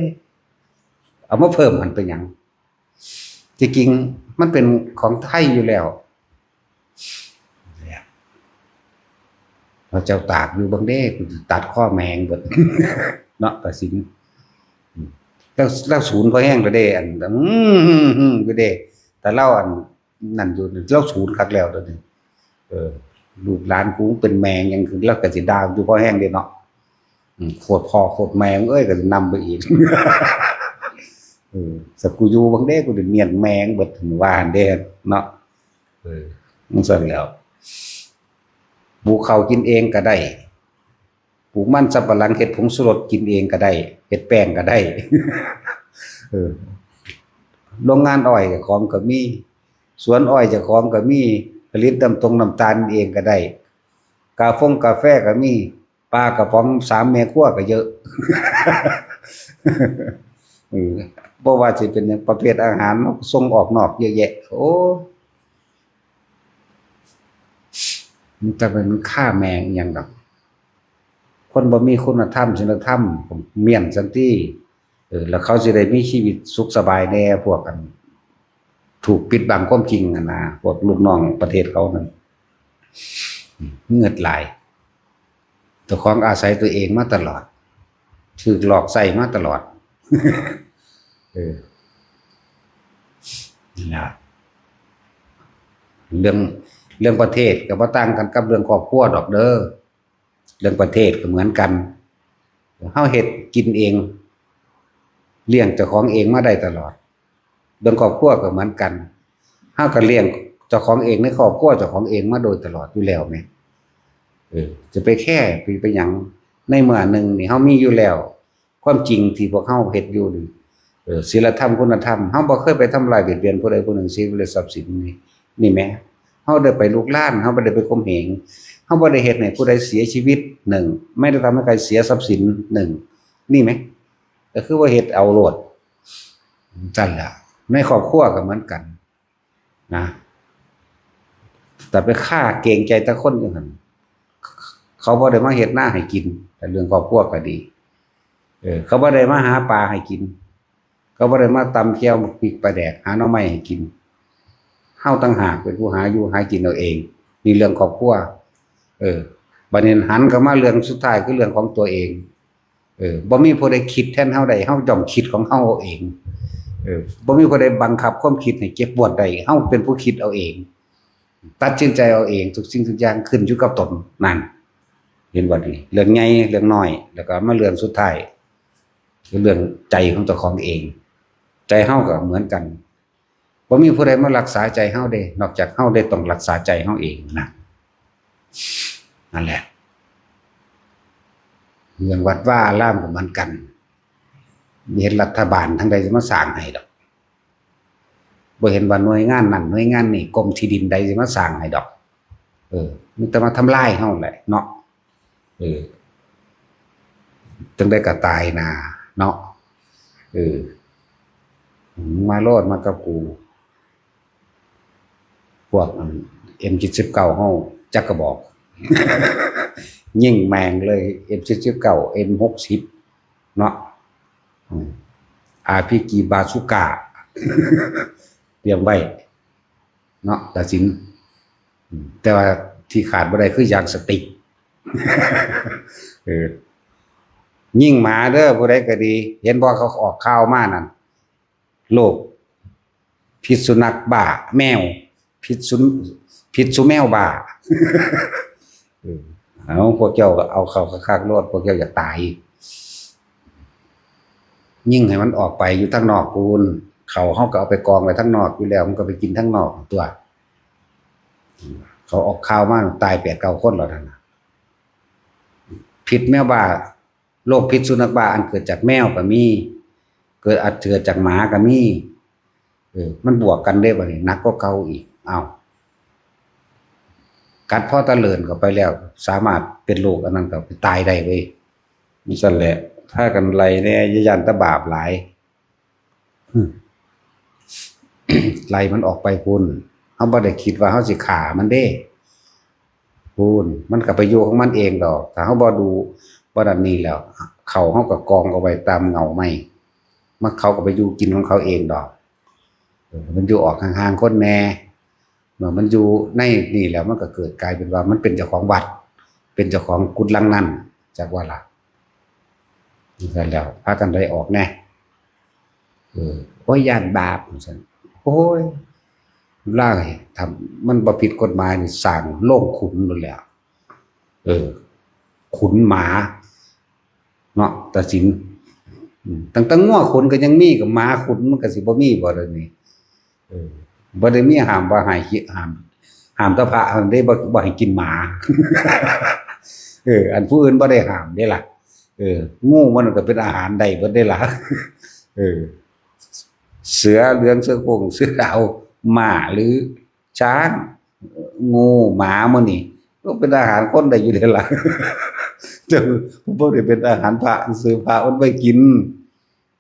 เอามาเพิ่มมันเป็นหยัง จริงๆ มันเป็นของไทยอยู่แล้ว พระเจ้าตากอยู่เบิ่งเด้ กูสิตัดคอแมงเบิด เนาะ ตัดสิน แล้ว แล้วศูนย์พอแฮงแล้วเด้ อัน อืม อืม อืม อยู่เด้ แต่เล่าอัน นั่นอยู่ เล่าศูนย์คักแล้วเดี๋ยวนี้ เออ ลูกหลานกูเป็นแมงหยังคือ แล้วก็สิด่าอยู่พอแฮงเด้เนาะ อืม โคตรพ่อโคตรแมงเอ้ย ก็สินำไปอีก เออ สะกูอยู่บางเด้ กูสิเมียนแมงเบิด ว่าหั่นเด้เนาะ เออ จั่งซั้นแหล้ว ปลูกข้าวกินเองก็ได้ ปลูกมันสำปะหลัง เฮ็ดผงชูรสกินเองก็ได้ เฮ็ดแป้งก็ได้ เออ โรงงานอ้อยเจ้าของก็มี สวนอ้อยเจ้าของก็มี ผลิตน้ำตรงน้ำตาลเองก็ได้ กาฟงกาแฟก็มี ปลากระป๋องสามแม่ครัวก็เยอะ เออ บ่ว่าสิเป็นหยังประเภทอาหารเนาะ ส่งออกนอกเยอะแยะ โอ้ มันจะเป็นค่าแมงอีหยังดอก คนบ่มีคุณธรรมศีลธรรม เมียนสันติ เออ แล้วเขาสิได้มีชีวิตสุขสบายแน่ พวกอัน ถูกปิดบังความจริงหั่นนะ พวกลูกน้องประเทศเขานั่น เงือดหลาย เจ้าของอาศัยตัวเองมาตลอด ถูกหลอกใช้มาตลอด เออ นี่ล่ะ เรื่อง เรื่องประเทศก็บ่ต่างกันกับเรื่องครอบครัวดอกเด้อ เรื่องประเทศก็เหมือนกัน เฮาเฮ็ดกินเอง เลี้ยงเจ้าของเองมาได้ตลอด เรื่องครอบครัวก็เหมือนกัน เฮาก็เลี้ยงเจ้าของเองในครอบครัวเจ้าของเองมาโดยตลอดอยู่แล้วแหม เออ จะไปแคร์ ไป ไปหยัง ในเมื่อหนึ่งนี่เฮามีอยู่แล้ว ความจริงที่พวกเฮาเฮ็ดอยู่นี่ เออ ศีลธรรมคุณธรรม เฮาบ่เคยไปทำร้ายเบียดเบียนผู้ใดผู้หนึ่ง ชีวิตและทรัพย์สินนี่ นี่แหม เฮาได้ไปลุกราน เฮาบ่ได้ไปข่มเหง เฮาบ่ได้เฮ็ดให้ผู้ใดเสียชีวิต หนึ่ง ไม่ได้ทำให้ใครเสียทรัพย์สิน หนึ่ง นี่แหม ก็คือว่าเฮ็ดเอาโลด จั่งซั้นล่ะ ในครอบครัวก็เหมือนกัน นะ แต่ไปคาเกรงใจแต่คนอยู่หั่น เขาบ่ได้มาเฮ็ดนาให้กิน แต่เรื่องครอบครัวก็ดี เออ เขาบ่ได้มาหาปลาให้กิน เขาบ่ได้มาตำแจ่ว พริก ปลาแดก หาหน่อไม้ให้กิน เฮาต่างหากเป็นผู้หาอยู่หากินเอาเอง นี่เรื่องครอบครัว เออ บัดนี้หันเข้ามาเรื่องสุดท้ายคือเรื่องของตัวเอง เออ บ่มีผู้ใดคิดแทนเฮาได้ เฮาต้องคิดของเฮาเอาเอง เออ บ่มีผู้ใดบังคับความคิดให้เจ็บปวดได้ เฮาเป็นผู้คิดเอาเอง ตัดสินใจเอาเอง ทุกสิ่งทุกอย่างขึ้นอยู่กับตนนั่น เห็นบ่นี่ เรื่องใหญ่เรื่องน้อย แล้วก็มาเรื่องสุดท้าย คือเรื่องใจของเจ้าของเอง ใจเฮาก็เหมือนกัน บ่มีผู้ใดมารักษาใจเฮาเด้ นอกจากเฮาได้ต้องรักษาใจเฮาเองนะ นั่นแหละ เรื่องวัดวาอารามก็เหมือนกัน บ่เห็นรัฐบาลทางใดสิมาสร้างให้ดอก บ่เห็นว่าหน่วยงานนั่นหน่วยงานนี่ กรมที่ดินใดสิมาสร้างให้ดอก เออ มีแต่มาทำลายเฮาแหละเนาะ เออ จั่งใดก็ตายหน้าเนาะ เออ มาโลดมากับกู พวกอัน เอ็มเจ็ดสิบเก้า เฮาจักกระบอก ยิงแม่งเลย เอ็มเจ็ดสิบเก้า เอ็มหกสิบ เนาะ อืม อาร์พีจี บาซูก้า เตรียมไว้ เนาะ ตัดสิน อืม แต่ว่าที่ขาดบ่ได้คือยางสติ๊ก เออ ยิงหมาเด้อ ผู้ใดก็ดี เห็นบ่เขาออกข่าวมานั่น โรคพิษสุนัขบ้า แมว พิษสุ พิษสุแมวบ้า เออ เอา พวกเจ้าก็เอาเข้าคักๆโลด พวกเจ้าอยากตาย ยิงให้มันออกไปอยู่ทางนอกพู้น เขาเฮาก็เอาไปกองไว้ทางนอกอยู่แล้ว มันก็ไปกินทางนอกตัว เขาออกข่าวมาตายแปดเก้าคนแล้วนั่นน่ะ พิษแมวบ้า โรคพิษสุนัขบ้าอันเกิดจากแมวก็มี เกิด อาจเกิดจากหมาก็มี เออ มันบวกกันเด้บัดนี้ หนักกว่าเก่าอีก อ้าว กัดพอตะเลินเข้าไปแล้ว สามารถเป็นโรคอันนั้นก็ตายได้เว้ย จั่งซั้นแหละ พากันไล่แหน่ อย่าย้านแต่บาปหลาย อืม ไล่มันออกไปพู้น เฮาบ่ได้คิดว่าเฮาสิฆ่ามันเด้ พู้น มันก็ไปอยู่ของมันเองดอก ถ้าเฮาบ่ดู บ่นั่นนี่แล้ว เขาเฮาก็กองเอาไว้ตามเงาไม้ มัน เขาก็ไปอยู่กินของเขาเองดอก เออ มันอยู่ออกห่างๆคนแหน่ เมื่อมันอยู่ในนี่แล้ว มันก็เกิดกลายเป็นว่ามันเป็นเจ้าของวัด เป็นเจ้าของกุฏิหลังนั้น จักว่าล่ะ จั่งซั้นแล้ว พากันไล่ออกแหน่ เออ โอ้ย ย้านบาป จั่งซั้น โอ้ย ลาวทำ มันบ่ผิดกฎหมายนี่ สร้างโรงขุนโลดแหล้ว เออ ขุนหมา เนาะ ตัดสิน อืม ตั้งแต่งัวขุนก็ยังมี กับหมาขุนมันก็สิบ่มีบ่เดี๋ยวนี้ เออ บ่ได้มีห้ามว่าให้กิน ห้าม ห้ามแต่พระเท่านั้นเด้ บ่ บ่ให้กินหมา เออ อันผู้อื่นบ่ได้ห้ามเด้ล่ะ เออ งูมันก็เป็นอาหารได้เบิดเด้ล่ะ เออ เสือเหลือง เสือโคร่ง เสือดาว ม้าหรือช้าง งู หมาหมู่นี่ ก็เป็นอาหารคนได้อยู่เด้ล่ะ แต่บ่ได้เป็นอาหารพระซื่อ พระมันบ่กิน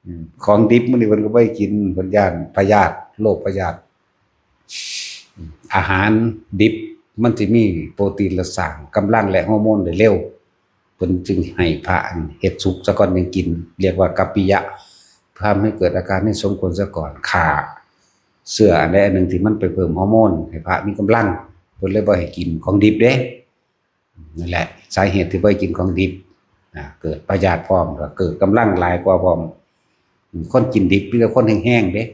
อืม ของดิบหมู่นี่เพิ่นก็บ่ให้กิน เพิ่นย้านพยาธิ โรคพยาธิ อาหารดิบมันสิมีโปรตีนและสร้างกำลังและฮอร์โมนได้เร็ว เพิ่นจึงให้พระอันเฮ็ดสุกซะก่อนยังกิน เรียกว่ากัปปิยะ ทำให้เกิดอาการไม่สมควรซะก่อน ฆ่าเชื้ออันใดอันหนึ่งที่มันไปเพิ่มฮอร์โมนให้พระมีกำลัง เพิ่นเลยบ่ให้กินของดิบเด้ นั่นแหละ สาเหตุที่บ่ให้กินของดิบ อ่า เกิดพยาธิพร้อม ก็เกิดกำลังหลายกว่าพร้อม คนกินดิบมีแต่คนแห้งๆเด้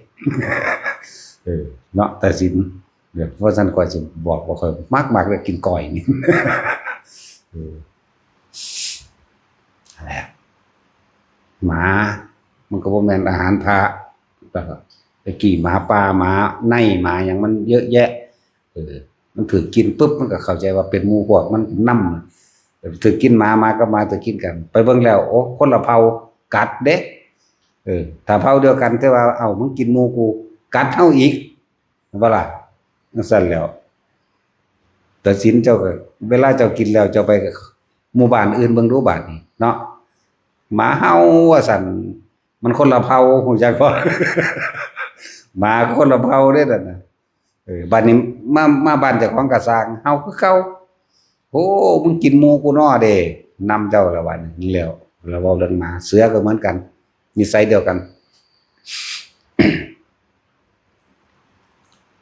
เออ เนาะ ตัดสิน เดี๋ยวว่าซั่น ข้อยสิบอกว่าข้อยมักๆเลยกินก้อยนี่ เออ นั่นแหละ หมา มันก็บ่แม่นอาหารพระ แต่ก็ แต่กี้หมาป่า หมาใน หมาหยังมันเยอะแยะ เออ มันถืกกินปุ๊บ มันก็เข้าใจว่าเป็นหมู่พวกมันนำ ถืกกินหมา หมากับหมาถืกกินกัน ไปเบิ่งแล้ว โอ้ คนละเผ่า กัดเด้ เออ ถ้าเผ่าเดียวกัน แต่ว่า เอ้า มึงกินหมู่กู กัดเฮาอีก แม่นบ่ล่ะ จั่งซั้นแล้ว ตัดสินเจ้าก็ เวลาเจ้ากินแล้ว เจ้าไปหมู่บ้านอื่นเบิ่งดูบาดนี้เนาะ หมาเห่าว่าซั่น มันคนละเผ่า ฮู้จักบ่ หมาคนละเผ่าเด้นั่นน่ะ เออ บัดนี้มา มาบ้านเจ้าของก็ซ่าง เห่าคือเก่า โอ้ มึงกินหมู่กูน้อเด้ นำเจ้าละบัดนี้ แล้ว แล้วเว้าเรื่องหมา เสือก็เหมือนกัน นิสัยเดียวกัน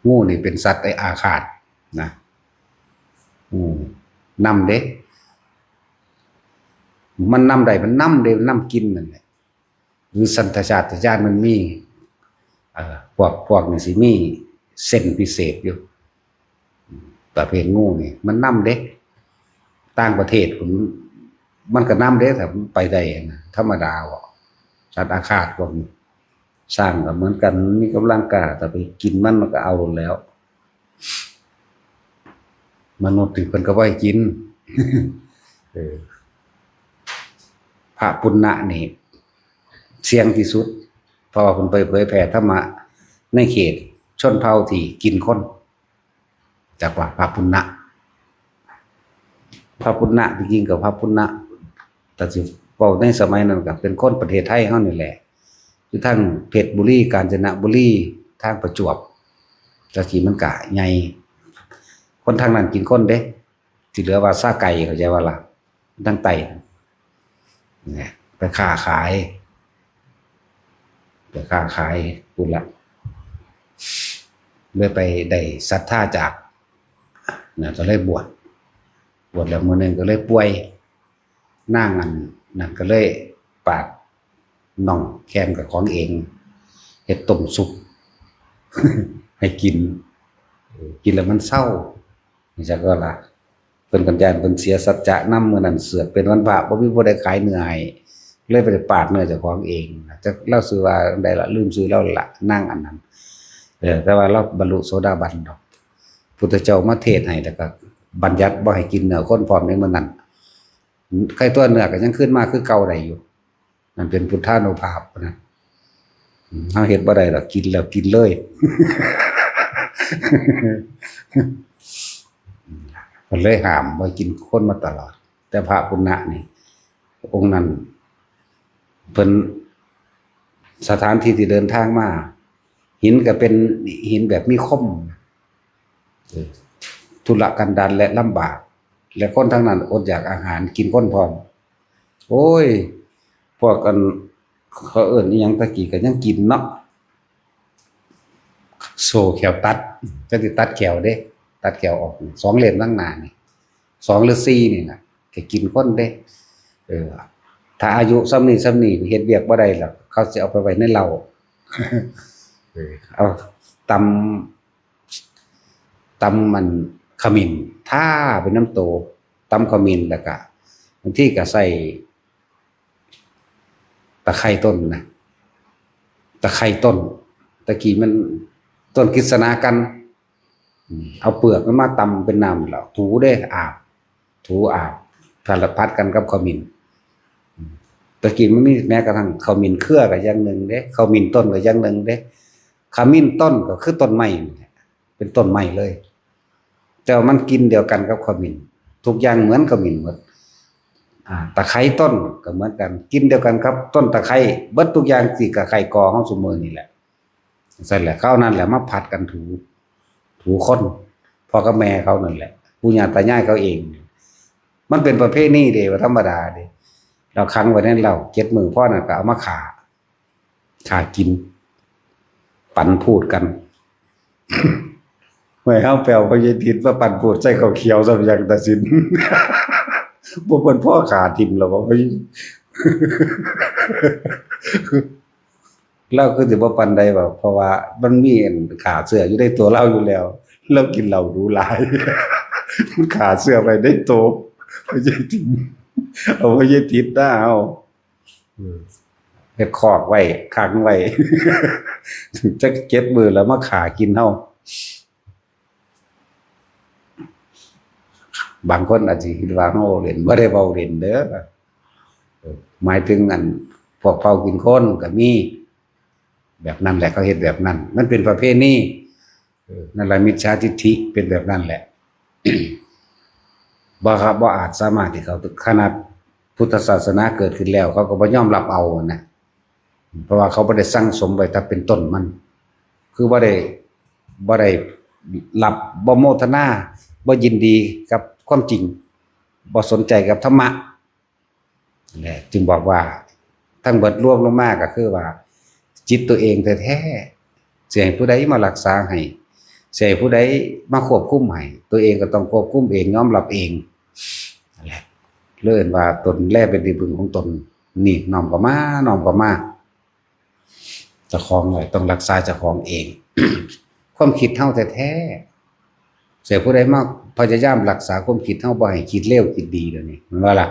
งูนี่เป็นสัตว์ไอ้อาฆาตนะ อืม นำเด้ มันนำได้ มันนำเด้ มันนำกินนั่นแหละ หรือสัญชาตญาณมันมี เอ่อ พวก พวกนี่สิมีเซนส์พิเศษอยู่ ประเภทงูนี่มันนำเด้ ต่างประเทศพุ้นมันก็นำเด้ ถ้ามันไปได้นะ ธรรมดาบ่ สัตว์อาฆาตพวกนี้ ช้างก็เหมือนกัน มีกำลังกล้า ถ้าไปกินมัน มันก็เอาแล้ว มนุษย์นี่เพิ่นก็บ่ให้กิน เออ พระปุณณะนี่เสี่ยงที่สุด เพราะว่าเพิ่นไปเผยแผ่ธรรมะในเขตชนเผ่าที่กินคน จักว่าพระปุณณะ พระปุณณะ ที่จริงก็พระปุณณะ แต่สิเว้าในสมัยนั้นก็เป็นคนประเทศไทยเฮานี่แหละ อยู่ทางเพชรบุรี กาญจนบุรี ทางประจวบ แต่กี้มันก็ใหญ่ คนทางนั้นกินคนเด้ ที่เหลือว่าซาไก่ เข้าใจบ่ล่ะ ทางใต้ เนี่ย ไปค้าขาย ไปค้าขายพุ้นละ เลยไปได้ศรัทธาจาก นะ ก็เลยบวช บวชแล้วมื้อหนึ่งก็เลยป่วย นางอันนั้นก็เลยปาดน่องแข้งกับของเอง เฮ็ดต้มซุป ให้กิน เออ กินแล้วมันเซา จักว่าล่ะ เพิ่นก็ย้านเพิ่นเสียสัจจะนำ มื้อนั้นเสือกเป็นวันพระ บ่มีผู้ใดขายเนื้อให้ เลยไปปาดเนื้อเจ้าของเอง จักลาวชื่อว่าใดล่ะ ลืมชื่อลาวละ นางอันนั้น เออ แต่ว่าลาวบรรลุโสดาบันดอก พุทธเจ้ามาเทศน์ให้ แล้วก็บัญญัติบ่ให้กินเนื้อคนพร้อมในมื้อนั้น ไข่ตัวเนื้อก็ยังคืนมาคือเก่าได้อยู่ นั่นเป็นพุทธานุภาพนะ อืม เฮาเฮ็ดบ่ได้ดอก กินแล้วกินเลย มันเลยห้ามบ่ให้กินคนมาตลอด แต่พระปุณณะนี่ องค์นั้น เพิ่น สถานที่ที่เดินทางมา หินก็เป็นหินแบบมีคม เออ ทุรกันดารและลำบาก และคนทางนั้นอดอยากอาหาร กินคนพร้อม โอ้ย พวกอัน เขาเอิ้นอิหยัง ตะกี้ก็ยังกินเนาะ โซ่แข้วตัด จั่งสิตัดแข้วเด้ ตัดแข้วออก สองเล่มข้างหน้านี่ สองหรือสี่นี่น่ะ ก็กินคนเด้ เออ ถ้าอายุส่ำนี้ส่ำนี้เฮ็ดเวียกบ่ได้แล้ว เขาสิเอาไปไว้ในเหล้า เออ เอาตำ ตำมันขมิ้น ทาไปนำโต ตำขมิ้น แล้วก็บางทีก็ใส่ตะไคร้ต้นนะ ตะไคร้ต้น ตะกี้มันต้นกฤษณากัน อืม เอาเปลือกมันมาตำเป็นน้ำแล้วถูเด้ อาบ ถูอาบ สารพัดกันกับขมิ้น อืม ตะกี้มันมีแม้กระทั่งขมิ้นเครือก็อย่างหนึ่งเด้ ขมิ้นต้นก็อย่างหนึ่งเด้ ขมิ้นต้นก็คือต้นไม้นี่แหละ เป็นต้นไม้เลย แต่ว่ามันกลิ่นเดียวกันกับขมิ้น ทุกอย่างเหมือนขมิ้นหมด อ่า ตะไคร้ต้นก็เหมือนกัน กลิ่นเดียวกันกับต้นตะไคร้ เบิดทุกอย่าง สิกะไคร้กอเฮาซุมื้อนี่แหละ ซั่นแหละ เขานั่นแหละมาผัดกันถู ถูคน พ่อกับแม่เขานั่นแหละ ปู่ย่าตายายเขาเอง มันเป็นประเพณีเด้ บ่ธรรมดาเด้ เราขังไว้ในเหล้าเจ็ดมื้อ พอนั้นก็เอามาฆ่า ฆ่ากิน ปันพูดกัน ไว้เฮาไปเอาพญาทิดมาปันพูดใส่ข้าวเขียวซะอย่างตัดสิน บ่เพิ่นพ่อฆ่าทิ่มแล้วบ่ ลาวคือสิบ่ปานใดบ่ เพราะว่ามันมีอันฆ่าเชื้ออยู่ในตัวลาวอยู่แล้ว ลาวกินเหล้าดูหลาย มันฆ่าเชื้อไว้ในตัว พญาทิด เอาพญาทิดหน้าเอา เออ เฮ็ดคอกไว้ ขังไว้ จักเจ็ดมื้อแล้วมาฆ่ากินเฮา บางคนอาจสิคิดว่าเฮาเล่น บ่ได้เว้าเล่นเด้อ เออ หมายถึงอันพวกเผากินคนก็มี แบบนั้นแหละ เขาเฮ็ดแบบนั้น มันเป็นประเพณี เออ นั่นแหละ มิจฉาทิฏฐิเป็นแบบนั้นแหละ บ่ครับ บ่อาจสามารถที่เขา ขนาดพุทธศาสนาเกิดขึ้นแล้ว เขาก็บ่ยอมรับเอานะ เพราะว่าเขาบ่ได้สั่งสมไว้ถ้าเป็นต้นมัน คือบ่ได้ บ่ได้รับ บ่โมทนา บ่ยินดีกับความจริง บ่สนใจกับธรรมะ และจึงบอกว่าทั้งเบิดรวมลงมาก็คือว่า จิตตัวเองแท้ๆ สิให้ผู้ใดมารักษาให้ สิให้ผู้ใดมาควบคุมให้ ตัวเองก็ต้องควบคุมเอง ยอมรับเอง นั่นแหละ เลยเอิ้นว่าตนแลเป็นที่พึ่งของตน นี่น้อมเข้ามา น้อมเข้ามา เจ้าของไว้ ต้องรักษาเจ้าของเอง ความคิดเฮาแท้ แต่ผู้ใดมาพยายามรักษาความคิดเฮาบ่ให้คิดเลวคิดดีเดี๋ยวนี้ มันว่าล่ะ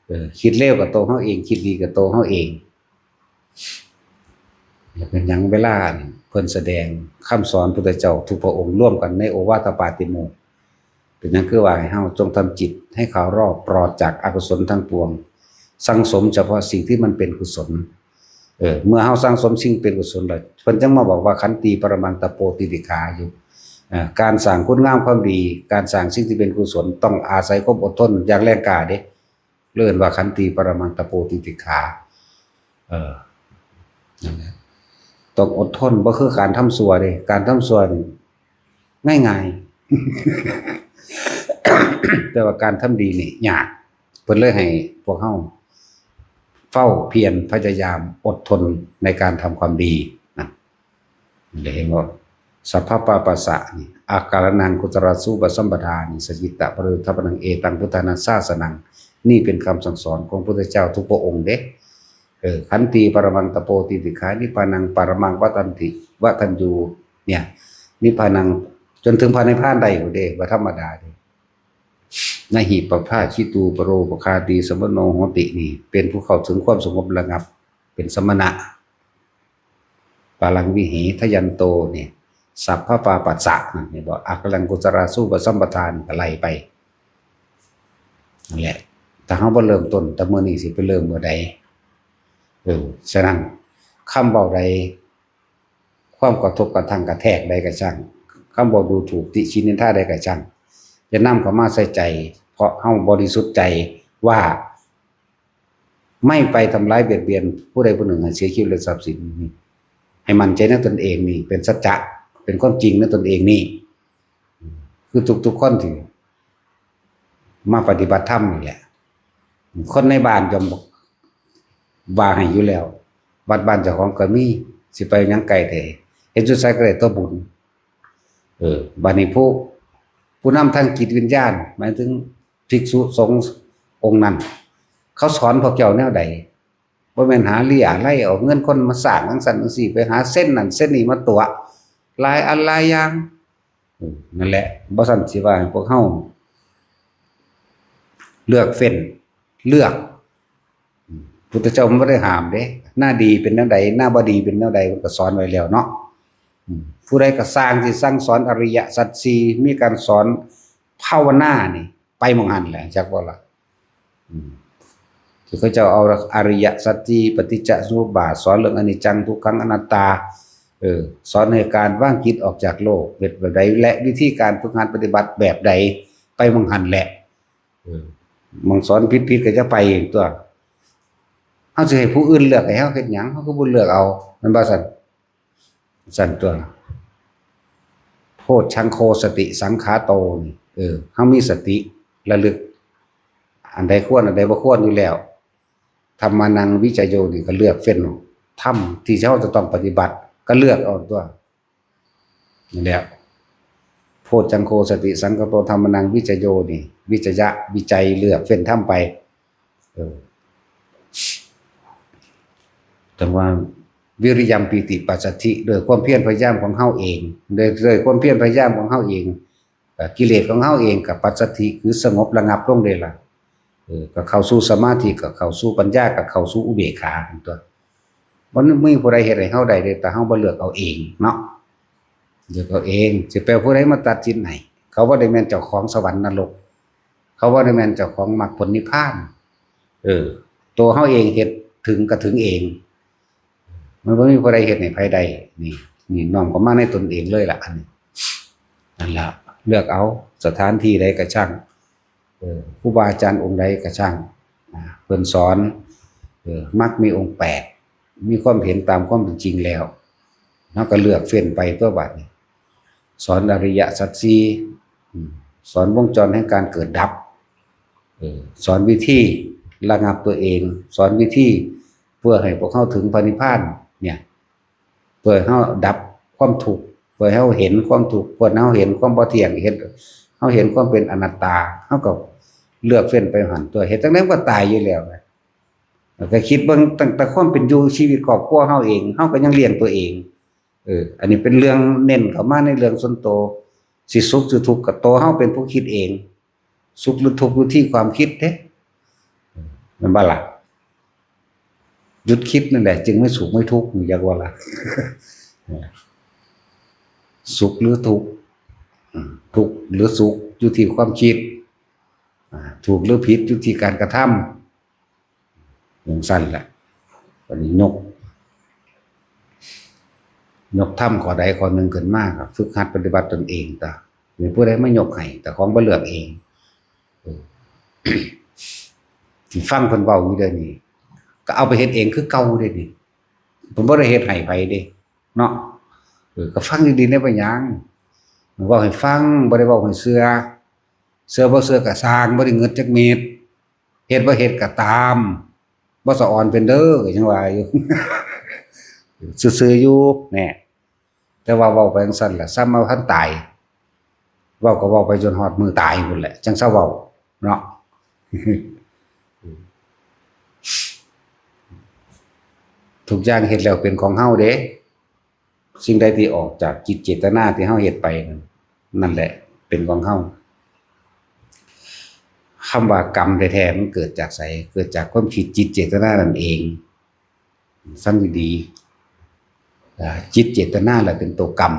เออ คิดเลวกับตัวเฮาเอง คิดดีกับตัวเฮาเอง เป็นหยังเวลาเพิ่นแสดงคำสอนพุทธเจ้าทุกพระองค์ร่วมกันในโอวาทปาติโมกข์ เป็นหยังคือว่าให้เฮาจงทำจิตให้ขาวรอบปลอดจากอกุศลทั้งปวง สั่งสมเฉพาะสิ่งที่มันเป็นกุศล เออ เมื่อเฮาสั่งสมสิ่งเป็นกุศลแล้ว เพิ่นจังมาบอกว่าขันติปรมังตะโปติติขาอยู่ เอ่อ การสร้างคุณงามความดี การสร้างสิ่งที่เป็นกุศลต้องอาศัยความอดทนอย่างแรงกล้าเด้ เรียกว่าขันติปรมังตะโปติติขา เออ นั่นแหละ ต้องอดทน บ่คือการทำชั่วเด้ การทำชั่วนี่ง่ายๆ แต่ว่าการทำดีนี่ยาก เพิ่นเลยให้พวกเฮาเฝ้าเพียรพยายามอดทนในการทำความดีนะ เห็นบ่ สัพพะปาปัสสะนี่ อาการนังกุศลาสูปสัมปทานี่ สจิตตะปริยุทธปนังเอตังพุทธานาสาสนัง นี่เป็นคำสั่งสอนของพระพุทธเจ้าทุกพระองค์เด้ เออ ขันติปรมังตะโปติติขา นิพพานังปรมังวัตันติ วัตัญญู เนี่ย นิพพานัง จนถึงพระนิพพานได้อยู่เด้ ว่าธรรมดาเด้ นะหิปภาชิตูปโรปคาตีสมโนโหติ นี่ เป็นผู้เข้าถึงความสงบระงับ เป็นสมณะ ปาลังวิเหทยันโต เนี่ย สัพพะปาปัสสะนั่น เห็นบ่ อาการนังกุศลาสูปสัมปทานี่ก็ไล่ไป นั่นแหละ ถ้าเฮาบ่เริ่มต้นแต่มื้อนี้สิไปเริ่มมื้อใด เออ ฉะนั้น คำเว้าใด ความกระทบกระทั่งกระแทกใดก็ช่าง คำเว้าดูถูกติชินินทาใดก็ช่าง จะนำเข้ามาใส่ใจ เพราะเฮาบริสุทธิ์ใจว่า ไม่ไปทำร้ายเบียดเบียนผู้ใดผู้หนึ่งให้เสียชีวิตและทรัพย์สินนี่ ให้มั่นใจในตนเองนี่ เป็นสัจจะ เป็นความจริงในตนเองนี่ คือทุกๆคนที่มาปฏิบัติธรรมนี่แหละ คนในบ้านย่อมว่าให้อยู่แล้ว วัดบ้านเจ้าของก็มี สิไปหยังไกลแท้ เฮ็ดอยู่ไสก็ได้ตัวบุญ เออ บัดนี้ผู้ ผู้นำทางจิตวิญญาณ หมายถึงภิกษุสงฆ์องค์นั้น เขาสอนพวกเจ้าแนวใด บ่แม่นหาเลี้ยไล่เอาเงินคนมาสร้างจั่งซั้นจั่งซี้ ไปหาเส้นนั่นเส้นนี้มาตั๋ว หลายอันหลายอย่าง อืม นั่นแหละ บ่ซั้นสิว่าให้พวกเฮา เลือกเฟ้น เลือก อืม พุทธเจ้ามันบ่ได้ห้ามเด้ หน้าดีเป็นแนวใด หน้าบ่ดีเป็นแนวใด มันก็สอนไว้แล้วเนาะ อืม ผู้ใดก็สร้างสิสั่งสอนอริยสัจสี่ มีการสอนภาวนานี่ ไปหม่องหั้นแหละ จักบ่ล่ะ อืม ที่เขาเจ้าเอาอริยสัจสี่ ปฏิจจสมุปบาท สอนเรื่องอนิจจัง ทุกขัง อนัตตา เออ สอนให้การวางจิตออกจากโลก เฮ็ดแบบใด และวิธีการฝึกหัดปฏิบัติแบบใด ไปหม่องหั้นแหละ เออ หม่องสอนผิดๆ ก็จะไปตัว เฮาสิให้ผู้อื่นเลือกให้เฮาเฮ็ดหยัง เฮาก็บ่เลือกเอา แม่นบ่ซั่น ซั่นตัว โพชฌังโคสติสังขาโตนี่ เออ เฮามีสติระลึก อันใดควร อันใดบ่ควรอยู่แล้ว ธัมมานังวิจโยนี่ก็เลือกเฟ้นเอา ธรรมที่เฮาจะต้องปฏิบัติ ก็เลือกเอาตัว นี่แหละ โพชฌังโคสติสังขาโต ธัมมานังวิจโยนี่ วิจยะ วิจัย เลือกเฟ้นธรรมไป เออ แต่ว่า วิริยังปีติปัสสัทธิ ด้วยความเพียรพยายามของเฮาเอง ด้วย ด้วยความเพียรพยายามของเฮาเอง เอ่อ กิเลสของเฮาเองก็ปัสสัทธิ คือสงบระงับลงเลยล่ะ เออ ก็เข้าสู่สมาธิ ก็เข้าสู่ปัญญา ก็เข้าสู่อุเบกขาตัว บ่มีผู้ใดเฮ็ดให้เฮาได้เลย แต่เฮาบ่เลือกเอาเองเนาะ เลือกเอาเอง สิไปเอาผู้ใดมาตัดสินให้ เขาบ่ได้แม่นเจ้าของสวรรค์นรก เขาบ่ได้แม่นเจ้าของมรรคผลนิพพาน เออ ตัวเฮาเองเฮ็ดถึงก็ถึงเอง มันบ่มีผู้ใดเฮ็ดให้ไผได้ นี่ นี่น้อมเข้ามาในตนเองเลยล่ะ อันนี้ นั่นล่ะ เลือกเอาสถานที่ใดก็ช่าง เออ ครูบาอาจารย์องค์ใดก็ช่าง อ่า เพิ่นสอน เออ มรรคมีองค์แปด มีความเห็นตามความเป็นจริงแล้ว เฮาก็เลือกเฟ้นไปตัวบัดนี้ สอนอริยสัจสี่ อืม สอนวงจรแห่งการเกิดดับ เออ สอนวิธีระงับตัวเอง สอนวิธีเพื่อให้พวกเฮาถึงพระนิพพาน เนี่ย เพื่อให้เฮาดับความทุกข์ เพื่อให้เฮาเห็นความทุกข์ เพื่อให้เฮาเห็นความบ่เที่ยง เห็น เฮาเห็นความเป็นอนัตตา เฮาก็เลือกเฟ้นไปหั่นตัว เฮ็ดจั่งใดมันก็ตายอยู่แล้วนะ แล้วก็คิดเบิ่งตั้งแต่ความเป็นอยู่ชีวิตครอบครัวเฮาเอง เฮาก็ยังเลี้ยงตัวเอง เออ อันนี้เป็นเรื่องเน้นเข้ามาในเรื่องส่วนตัว สิสุขสิทุกข์ก็ตัวเฮาเป็นผู้คิดเอง สุขหรือทุกข์อยู่ที่ความคิดเด้ แม่นบ่ล่ะ หยุดคิดนั่นแหละ จึงไม่สุขไม่ทุกข์ อยากว่าล่ะ สุขหรือทุกข์ อืม ทุกข์หรือสุขอยู่ที่ความคิด อ่า ถูกหรือผิดอยู่ที่การกระทำ จั่งซั้นแหละ บัดนี้ยก ยกธรรมข้อใดข้อหนึ่งขึ้นมา ก็ฝึกหัดปฏิบัติตนเองตา มีผู้ใดมายกให้ แต่ของบ่เลือกเอง เออ สิฟังเพิ่นเว้าอยู่เดี๋ยวนี้ ก็เอาไปเฮ็ดเองคือเก่าเด้นี่ เพิ่นบ่ได้เฮ็ดให้ไผเด้ เนาะ เออ ก็ฟังดีๆ ได้บ่หยัง เว้าให้ฟัง บ่ได้เว้าให้เชื่อ เชื่อบ่เชื่อก็ซ่าง บ่ได้เงินจักเม็ด เฮ็ดบ่เฮ็ดก็ตาม บ่สะออนเป็นเด้อ ก็ยังว่าอยู่ ซื่อๆ อยู่ แหน่ แต่ว่าเว้าไปจั่งซั้นล่ะ ซ้ำเอาทันตาย เว้าก็เว้าไปจนฮอดมื้อตายพู้นแหละ จั่งซะเว้า เนาะ ทุกอย่างเฮ็ดแล้วเป็นของเฮาเด้ สิ่งใดที่ออกจากจิตเจตนาที่เฮาเฮ็ดไปนั่น นั่นแหละเป็นของเฮา คำว่ากรรมแท้ๆ มันเกิดจากไส เกิดจากความคิดจิตเจตนานั่นเอง ฟังดีๆ อ่า จิตเจตนาแหละเป็นตัวกรรม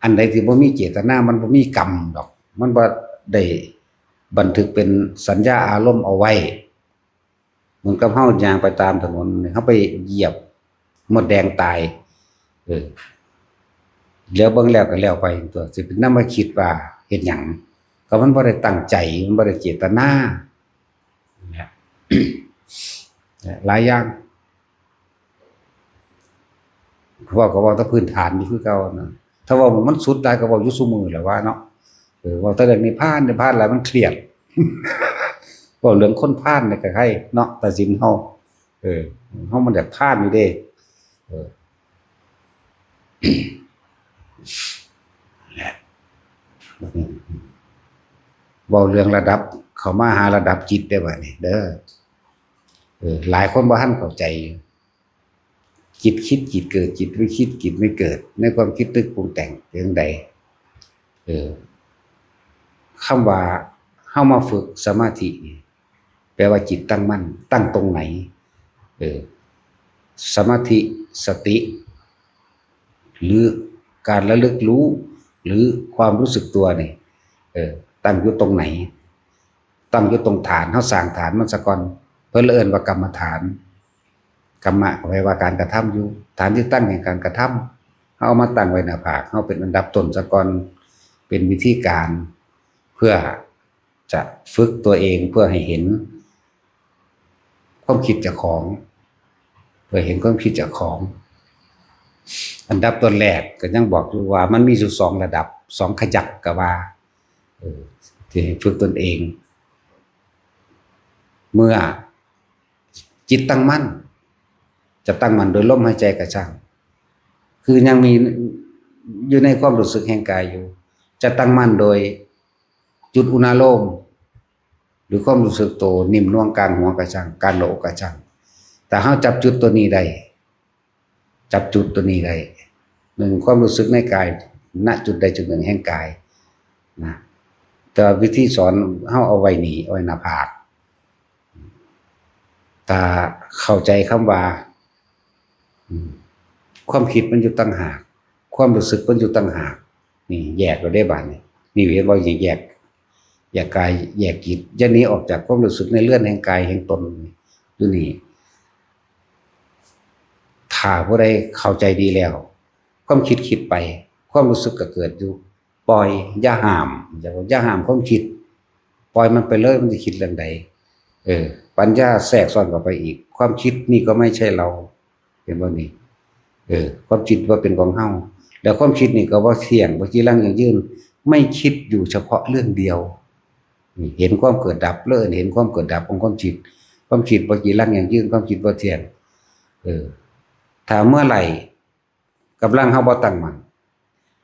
อันใดที่บ่มีเจตนา มันบ่มีกรรมดอก มันบ่ได้บันทึกเป็นสัญญาอารมณ์เอาไว้ เหมือนกับเฮาย่างไปตามถนน เฮาไปเหยียบมดแดงตาย เออ แล้วเบิ่งแล้วก็แล้วไปตัว สิไปนำมาคิดว่าเฮ็ดหยัง ก็มันบ่ได้ตั้งใจ มันบ่ได้เจตนา เนี่ย หลายอย่าง เว้าก็เว้าแต่พื้นฐานอยู่คือเก่านะ ถ้าเว้ามันสุดได้ก็เว้าอยู่ซุมื้อแหละว่าเนาะ เออ เว้าแต่เรื่องนิพพาน นิพพานหลายมันเครียด เว้าเรื่องคนพาลนี่ก็ไคเนาะ ตัดสินเฮา เออ เฮามันอยากพาลอยู่เด้ เออ แหละ เว้าเรื่องระดับ เข้ามาหาระดับจิตได้บัดนี้เด้อ เออ หลายคนบ่ทันเข้าใจอยู่ จิตคิดจิตเกิด จิตไม่คิดจิตไม่เกิด ในความคิดนึกปรุงแต่งเป็นจั่งใด เออ คำว่าเฮามาฝึกสมาธินี่ แปลว่าจิตตั้งมั่น ตั้งตรงไหน เออ สมาธิ สติ หรือการระลึกรู้ หรือความรู้สึกตัวนี่ เออ ตั้งอยู่ตรงไหน ตั้งอยู่ตรงฐาน เฮาสร้างฐานมันซะก่อน เพิ่นเลยเอิ้นว่ากรรมฐาน กรรมะก็แปลว่าการกระทำอยู่ ฐานที่ตั้งแห่งการกระทำ เฮาเอามาตั้งไว้หน้าผาก เฮาเป็นอันดับต้นซะก่อน เป็นวิธีการ เพื่อจะฝึกตัวเอง เพื่อให้เห็นความคิดเจ้าของ เพื่อเห็นความคิดเจ้าของ อันดับต้นแรกก็ยังบอกอยู่ว่ามันมีอยู่สองระดับ สองขยักก็ว่า เออ ที่ให้ฝึกตนเอง เมื่อจิตตั้งมั่น จะตั้งมั่นโดยลมหายใจก็ช่าง คือยังมีอยู่ในความรู้สึกแห่งกายอยู่ จะตั้งมั่นโดยจุดอุณาโลม หรือความรู้สึกตัวนิ่มนวลกลางหัวก็ช่าง กลางหน้าอกก็ช่าง ถ้าเฮาจับจุดตัวนี้ได้ จับจุดตัวนี้ได้ หนึ่ง ความรู้สึกในกาย ณ จุดใดจุดหนึ่งแห่งกาย นะ แต่ว่าวิธีสอนเฮาเอาไว้นี่ เอาไว้หน้าผาก ถ้าเข้าใจคำว่า อืม ความคิดมันอยู่ต่างหาก ความรู้สึกมันอยู่ต่างหาก นี่แยกเอาได้บาดนี้ นี่เห็นบ่ แยก แยกกาย แยกจิต อย่าหนีออกจากความรู้สึกในเรือนแห่งกายแห่งตน อยู่นี่ ถ้าผู้ใดเข้าใจดีแล้ว ความคิดคิดไป ความรู้สึกก็เกิดอยู่ ปล่อย อย่าห้าม อย่า อย่าห้ามความคิด ปล่อยมันไปเลย มันจะคิดเรื่องใด เออ ปัญญาแทรกซ้อนเข้าไปอีก ความคิดนี่ก็ไม่ใช่เรา เห็นบ่นี่ เออ ความคิดว่าเป็นของเฮา แล้วความคิดนี่ก็บ่เที่ยง บ่จีรังยั่งยืน ไม่คิดอยู่เฉพาะเรื่องเดียว นี่ เห็นความเกิดดับ เลิกเห็นความเกิดดับของความคิด ความคิดบ่จีรังยั่งยืน ความคิดบ่เที่ยง เออ ถ้าเมื่อไหร่กำลังเฮาบ่ตั้งมั่น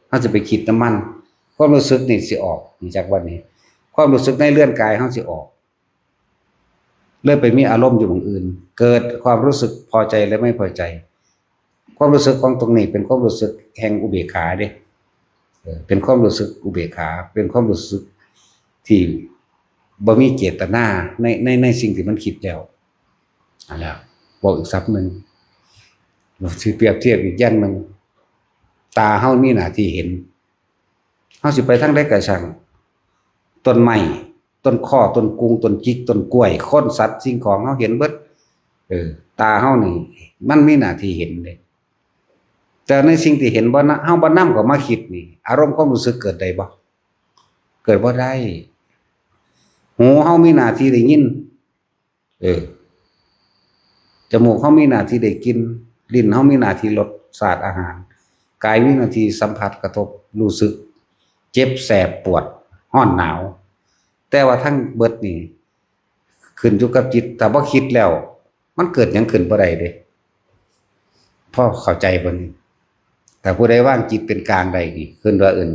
เฮาจะไปคิดนำมัน ความรู้สึกนี่สิออก นี่จากวันนี้ ความรู้สึกในเรือนกายเฮาสิออก เลยไปมีอารมณ์อยู่หม่องอื่น เกิดความรู้สึกพอใจและไม่พอใจ ความรู้สึกของตรงนี้เป็นความรู้สึกแห่งอุเบกขาเด้ เออ เป็นความรู้สึกอุเบกขา เป็นความรู้สึกที่บ่มีเจตนาในในในสิ่งที่มันคิดแล้ว อันนั้นบอกอีกศัพท์หนึ่ง สิเปรียบเทียบอีกอย่างหนึ่ง ตาเฮามีหน้าที่เห็น เฮาสิไปทางใดก็ช่าง ต้นไม้ ต้นข้อ ต้นกุง ต้นจิก ต้นกล้วย คน สัตว์ สิ่งของ เฮาเห็นเบิด เออ ตาเฮานี่ มันมีหน้าที่เห็นเด้ แต่ในสิ่งที่เห็นบ่นะ เฮาบ่นำเข้ามาคิดนี่ อารมณ์ความรู้สึกเกิดได้บ่ เกิดบ่ได้ หูเฮามีหน้าที่ได้ยิน เออ จมูกเฮามีหน้าที่ได้กลิ่น ลิ้นเฮามีหน้าที่รสชาติอาหาร กายมีหน้าที่สัมผัสกระทบ รู้สึก เจ็บ แสบ ปวด ร้อน หนาว แต่ว่าทั้งเบิดนี่ ขึ้นอยู่กับจิต ถ้าบ่คิดแล้ว มันเกิดหยังขึ้นบ่ได้เด้ พอเข้าใจบ่นี่ ถ้าผู้ใดวางจิตเป็นกลางได้นี่ ขึ้นว่าเอิ้น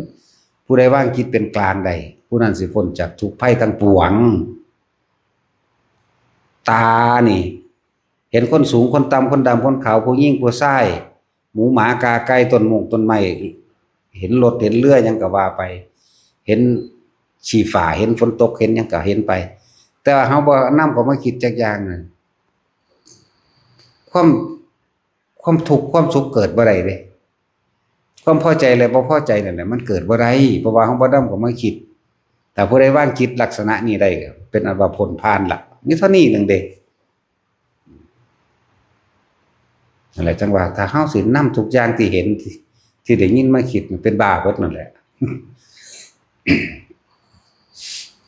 ผู้ใดวางจิตเป็นกลางได้ ผู้นั้นสิพ้นจากทุกข์ภัยทั้งปวง ตานี่ เห็นคนสูง คนต่ำ คนดำ คนขาว ผู้หญิง ผู้ชาย หมู หมา กา ไก่ ต้นมง ต้นไม้ เห็นรถ เห็นเรือ หยังก็ว่าไป เห็นขี้ฟ้า เห็นฝนตก เห็นหยังก็เห็นไป แต่ว่าเฮาบ่นำเข้ามาคิดจักอย่างนั่น ความ ความทุกข์ ความสุขเกิดบ่ได้เด้ ความพอใจและบ่พอใจนั่นแหละ มันเกิดบ่ได้ เพราะว่าเฮาบ่นำเข้ามาคิด ถ้าผู้ใดวางจิตลักษณะนี้ได้ เป็นอันว่าพ้นผ่านละ มีเท่านี้หนึ่งเด้ นั่นแหละจังว่า ถ้าเฮาสินำทุกอย่างที่เห็น ที่ ที่ได้ยินมาคิด มันเป็นบ้าเบิดนั่นแหละ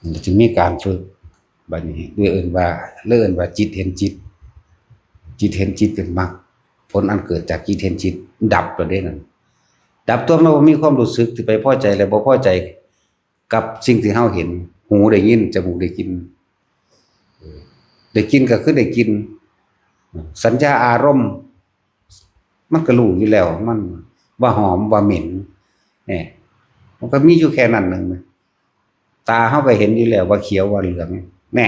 มันจึงมีการฝึก บัดนี้เรียกเอิ้นว่า เรียกเอิ้นว่าจิตเห็นจิต จิตเห็นจิตเป็นมรรค ผลอันเกิดจากจิตเห็นจิต ดับแล้วเด้นั่น ดับตัวมันบ่มีความรู้สึกที่ไปพอใจและบ่พอใจ กับสิ่งที่เฮาเห็น หูได้ยิน จมูกได้กลิ่น ได้กลิ่นก็คือได้กลิ่น สัญญาอารมณ์ มันก็รู้อยู่แล้ว มันว่าหอมว่าเหม็น เนี่ย มันก็มีอยู่แค่นั้นหนึ่งนะ ตาเฮาก็เห็นอยู่แล้วว่าเขียวว่าเหลือง แน่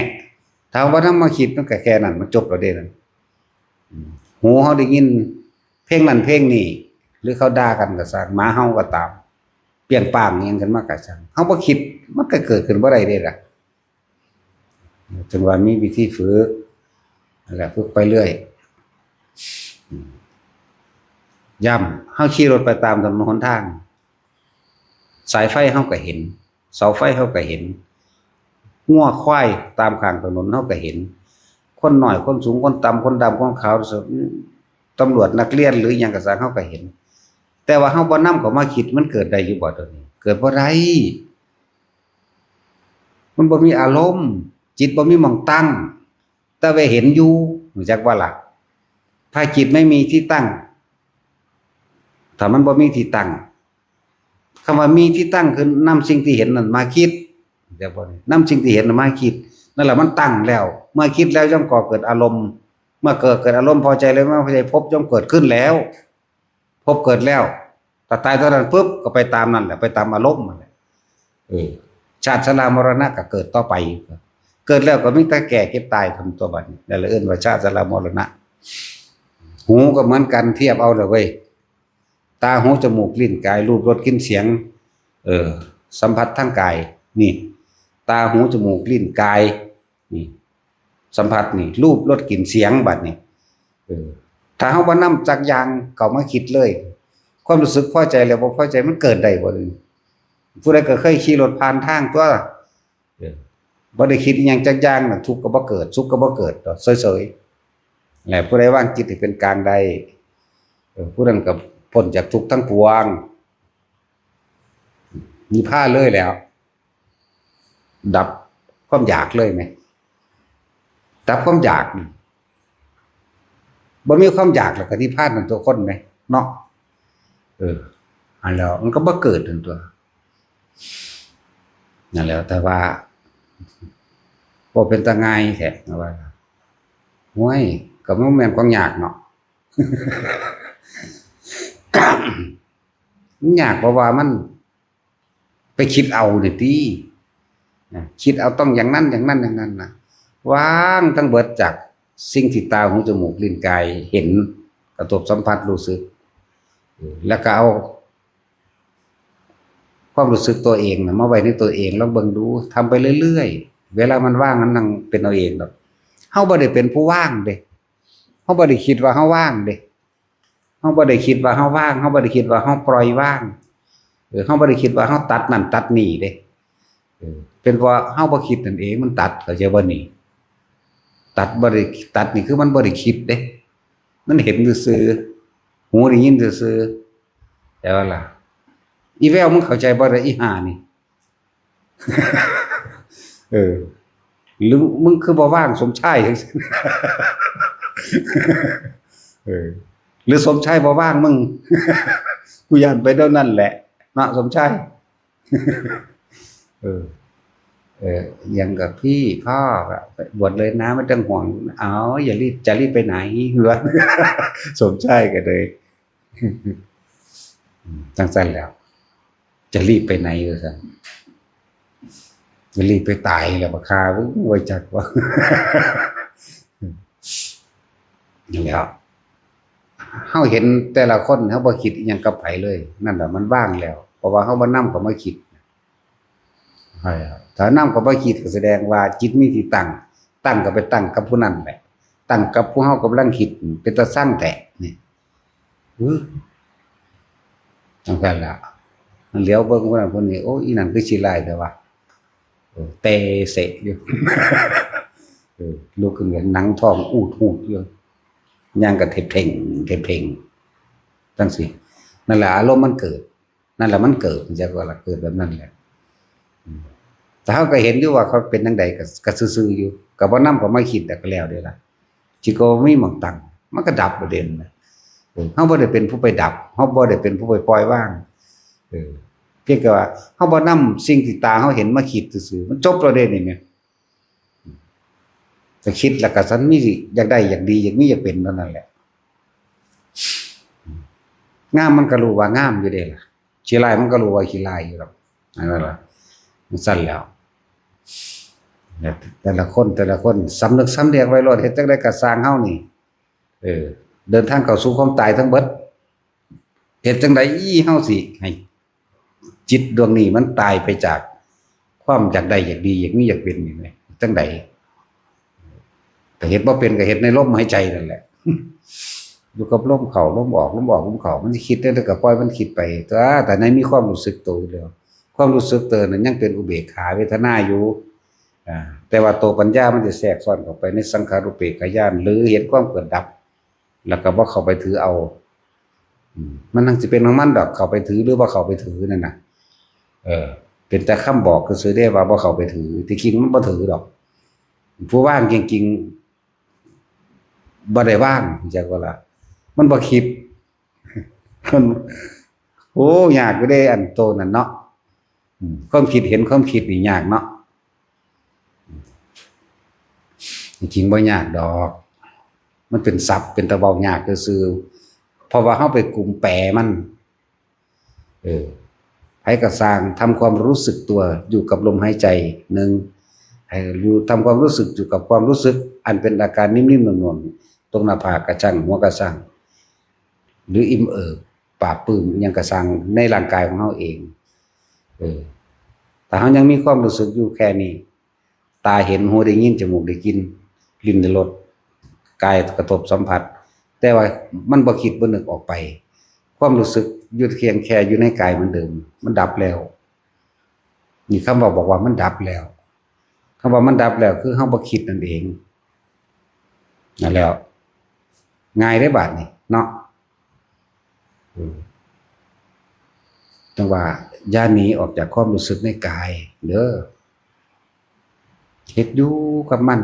ถ้าว่านำมาคิดมันก็แค่นั้น มันจบแล้วเด้นั่น อืม หูเฮาได้ยินเพลงนั้นเพลงนี้ หรือเขาด่ากันก็ซ่าง หมาเฮาก็ตาม เปี้ยงป้างอิหยังขึ้นมาก็ซ่าง เฮาบ่คิด มันก็เกิดขึ้นบ่ได้เด้ล่ะ ถึงว่ามีวิธีฝึก นั่นแหละ ฝึกไปเรื่อย อืม ย้ำ เฮาขี่รถไปตามถนนหนทาง สายไฟเฮาก็เห็น เสาไฟเฮาก็เห็น งัวควายตามข้างถนนเฮาก็เห็น คนน้อย คนสูง คนต่ำ คนดำ คนขาว ตำรวจ นักเรียน หรือหยังก็ซ่าง เฮาก็เห็น แต่ว่าเฮาบ่นำเข้ามาคิด มันเกิดได้อยู่บ่ตัวนี้ เกิดบ่ได้ มันบ่มีอารมณ์ จิตบ่มีหม่องตั้ง แต่ว่าเห็นอยู่ รู้จักบ่ล่ะ ถ้าจิตไม่มีที่ตั้ง ถ้ามันบ่มีที่ตั้ง คำว่ามีที่ตั้งคือนำสิ่งที่เห็นนั้นมาคิด เดี๋ยวบ่ นำสิ่งที่เห็นนั้นมาคิด นั่นแหละมันตั้งแล้ว เมื่อคิดแล้วย่อมก่อเกิดอารมณ์ เมื่อเกิด เกิดอารมณ์พอใจแล้ว ไม่พอใจ ภพย่อมเกิดขึ้นแล้ว ภพเกิดแล้ว ถ้าตายเท่านั้นปุ๊บ ก็ไปตามนั่นแหละ ไปตามอารมณ์นั่นแหละ เออ ชาติชรามรณะก็เกิดต่อไป เกิดแล้วก็มีแต่แก่เจ็บตายเท่านั้นตัวบัดนี้ นั่นแหละเอิ้นว่าชาติชรามรณะ หูก็เหมือนกัน เทียบเอาเลยเว้ย ตา หู จมูก ลิ้น กาย รูป รส กลิ่น เสียง เออ สัมผัสทางกาย นี่ ตา หู จมูก ลิ้น กาย นี่ สัมผัสนี่ รูป รส กลิ่น เสียง บัดนี้ เออ ถ้าเฮาบ่นำจักอย่างเข้ามาคิดเลย ความรู้สึกพอใจและบ่พอใจมันเกิดได้บ่ ผู้ใดก็เคยขี่รถผ่านทางตัว เออ บ่ได้คิดอิหยังจักอย่างน่ะ ทุกข์ก็บ่เกิด สุขก็บ่เกิด เฉยๆ และผู้ใดวางจิตให้เป็นกลางได้ เออ ผู้นั้นก็พ้นจากทุกข์ทั้งปวง นิพพานเลยแหล้ว ดับความอยากเลยแหม ดับความอยาก บ่มีความอยากแล้วก็นิพพานนั่นตัวคนแหม เนาะ เออ อันแล้วมันก็บ่เกิดนั่นตัว นั่นแหล้ว แต่ว่า บ่เป็นตาง่ายแท้นะว่า ห้วย ก็บ่แม่นของยากเนาะ มันยากเพราะว่ามัน ไปคิดเอานี่ติ นะ คิดเอาต้องอย่างนั้นอย่างนั้นอย่างนั้นนะ วางทั้งเบิดจากสิ่งที่ตา หู จมูก ลิ้น กาย เห็น กระทบสัมผัสรู้สึก แล้วก็เอา ความรู้สึกตัวเองนะมาไว้ในตัวเอง ลองเบิ่งดู ทำไปเรื่อยๆ เวลามันว่างมันนั่งเป็นเอาเองดอก เฮาบ่ได้เป็นผู้ว่างเด้ เฮาบ่ได้คิดว่าเฮาว่างเด้ เฮาบ่ได้คิดว่าเฮาว่าง เฮาบ่ได้คิดว่าเฮาปล่อยวาง เออ เฮาบ่ได้คิดว่าเฮาตัดนั่นตัดนี่เด้ เออ เป็นเพราะเฮาบ่คิดนั่นเอง มันตัด เข้าใจบ่นี่ ตัดบ่ได้ ตัดนี่คือมันบ่ได้คิดเด้ มันเห็นซื่อๆ หูได้ยินซื่อๆ แต่ว่าล่ะ อีแววมึงเข้าใจบ่ได้ อีห่านี่ เออ หรือมึงคือบ่ว่าง สมชาย จังซี้ เออ หรือสมชายบ่ว่างมึง กูย้านไปเท่านั้นแหละ เนาะ สมชาย เออ เออ ยังกับพี่พ่ออะ บวชเลยนะ ไม่ต้องห่วง เอา อย่ารีบ จะรีบไปไหน เหรอ สมชายก็เลย จังซั่นแล้ว จะรีบไปไหน ว่าซั่น จะรีบไปตายแล้ว บักห่า มึงไว้จักว่า นั่นแหละ เฮาเห็นแต่ละคน เฮาบ่คิดอิหยังกับไผเลย นั่นแหละ มันว่างแล้ว เพราะว่าเฮาบ่นำเข้ามาคิด ถ้านำเข้ามาคิดก็แสดงว่าจิตมีที่ตั้ง ตั้งก็ไปตั้งกับผู้นั้นแหละ ตั้งกับผู้เฮากำลังคิด เป็นตาซังแท้นี่ อื้อ จังซั่นล่ะ มันเหลียวเบิ่งผู้นั้นผู้นี้ โอ้ อีนั่นคือขี้ร้ายแท้วะ เออ เตะเสะอยู่ เออ ลุกขึ้นก็หนังท้องอูดหูดอยู่ ย่างก็เทบเท่ง เทบเท่ง จังซี้ นั่นแหละ อารมณ์มันเกิด นั่นแหละมันเกิด จักว่าล่ะ เกิดแบบนั้นแหละ อืม แต่เฮาก็เห็นอยู่ว่าเขาเป็นจั่งใด ก็ ก็ซื่อๆ อยู่ ก็บ่นำเข้ามาคิด แต่ก็แล้วเด้ล่ะ จิตก็บ่มีหม่องตั้ง มันก็ดับประเด็นนะ เออ เฮาบ่ได้เป็นผู้ไปดับ เฮาบ่ได้เป็นผู้ไปปล่อยวาง เออ เพียงแต่ว่าเฮาบ่นำสิ่งที่ตาเฮาเห็นมาคิดซื่อๆ มันจบแล้วเด้นี่แหม ก็คิดแล้วก็สันมีอยากได้อยากดี อยากมีอยากเป็นเท่านั้นแหละ งามมันก็รู้ว่างามอยู่เด้ล่ะ ขี้ร้ายมันก็รู้ว่าขี้ร้ายอยู่ดอก นั่นล่ะ มันซั่นแล้ว แต่ละคน แต่ละคนสำนึกสำเนียกไว้โลด เฮ็ดจั่งใดก็ซ่างเฮานี่ เออ เดินทางเข้าสู่ความตายทั้งเบิด เฮ็ดจั่งใดเฮาสิให้จิตดวงนี้มันตายไปจากความอยากได้อยากดี อยากมีอยากเป็นนี่แหม จั่งใด แต่เฮ็ดบ่เป็นก็เฮ็ดในลมหายใจนั่นแหละ อยู่กับลมเข้าลมออก ลมออกลมเข้า มันสิคิดจั่งใดก็ปล่อยมันคิดไป แต่ แต่ในมีความรู้สึกตัวอยู่แล้ว ความรู้สึกตัวนั้นยังเป็นอุเบกขาเวทนาอยู่ อ่า แต่ว่าตัวปัญญามันจะแทรกซ้อนเข้าไปในสังขารูปเปกขญาณ หรือเห็นความเกิดดับ แล้วก็บ่เข้าไปถือเอา อืม มันทั้งสิเป็นของมันดอก เข้าไปถือหรือบ่เข้าไปถือนั่นน่ะ เออ เป็นแต่คำบอกซื่อๆเด้ว่าบ่เข้าไปถือ ที่จริงมันบ่ถือดอก ผู้ว่างจริงๆ บ่ได้ว่าง จักว่าล่ะ มันบ่คิด มัน โอ้ ยากอยู่เด้ อันโตนั่นเนาะ อืม ความคิดเห็นความคิดนี่ยากเนาะ จริงๆบ่ยากดอก มันเป็นศัพท์ เป็นตะเว้ายากซื่อๆ เพราะว่าเฮาไปกุมแปลมัน เออ ไผก็ซ่าง ทำความรู้สึกตัวอยู่กับลมหายใจ หนึ่ง ให้อยู่ ทำความรู้สึกอยู่กับความรู้สึก อันเป็นอาการนิ่มๆ หน่วงๆ ตรงหน้าผากกะซัง หัวกะซัง หรืออิ่มเอิบปลาบปลื้มอิหยังกะซัง ในร่างกายของเฮาเอง เออ ถ้าเฮายังมีความรู้สึกอยู่แค่นี้ ตาเห็น หูได้ยิน จมูกได้กลิ่น ลิ้นได้รส กายกระทบสัมผัส แต่ว่ามันบ่คิดบ่นึกออกไป ความรู้สึกอยู่เพียงแค่อยู่ในกายเหมือนเดิม มันดับแล้ว นี่คำว่าบอกว่ามันดับแล้ว คำว่ามันดับแล้วคือเฮาบ่คิดนั่นเอง นั่นแล้ว ง่ายเด้บาดนี้เนาะ อืม จั่งว่าอย่าหนีออกจากความรู้สึกในกายเด้อ เฮ็ดอยู่กับมัน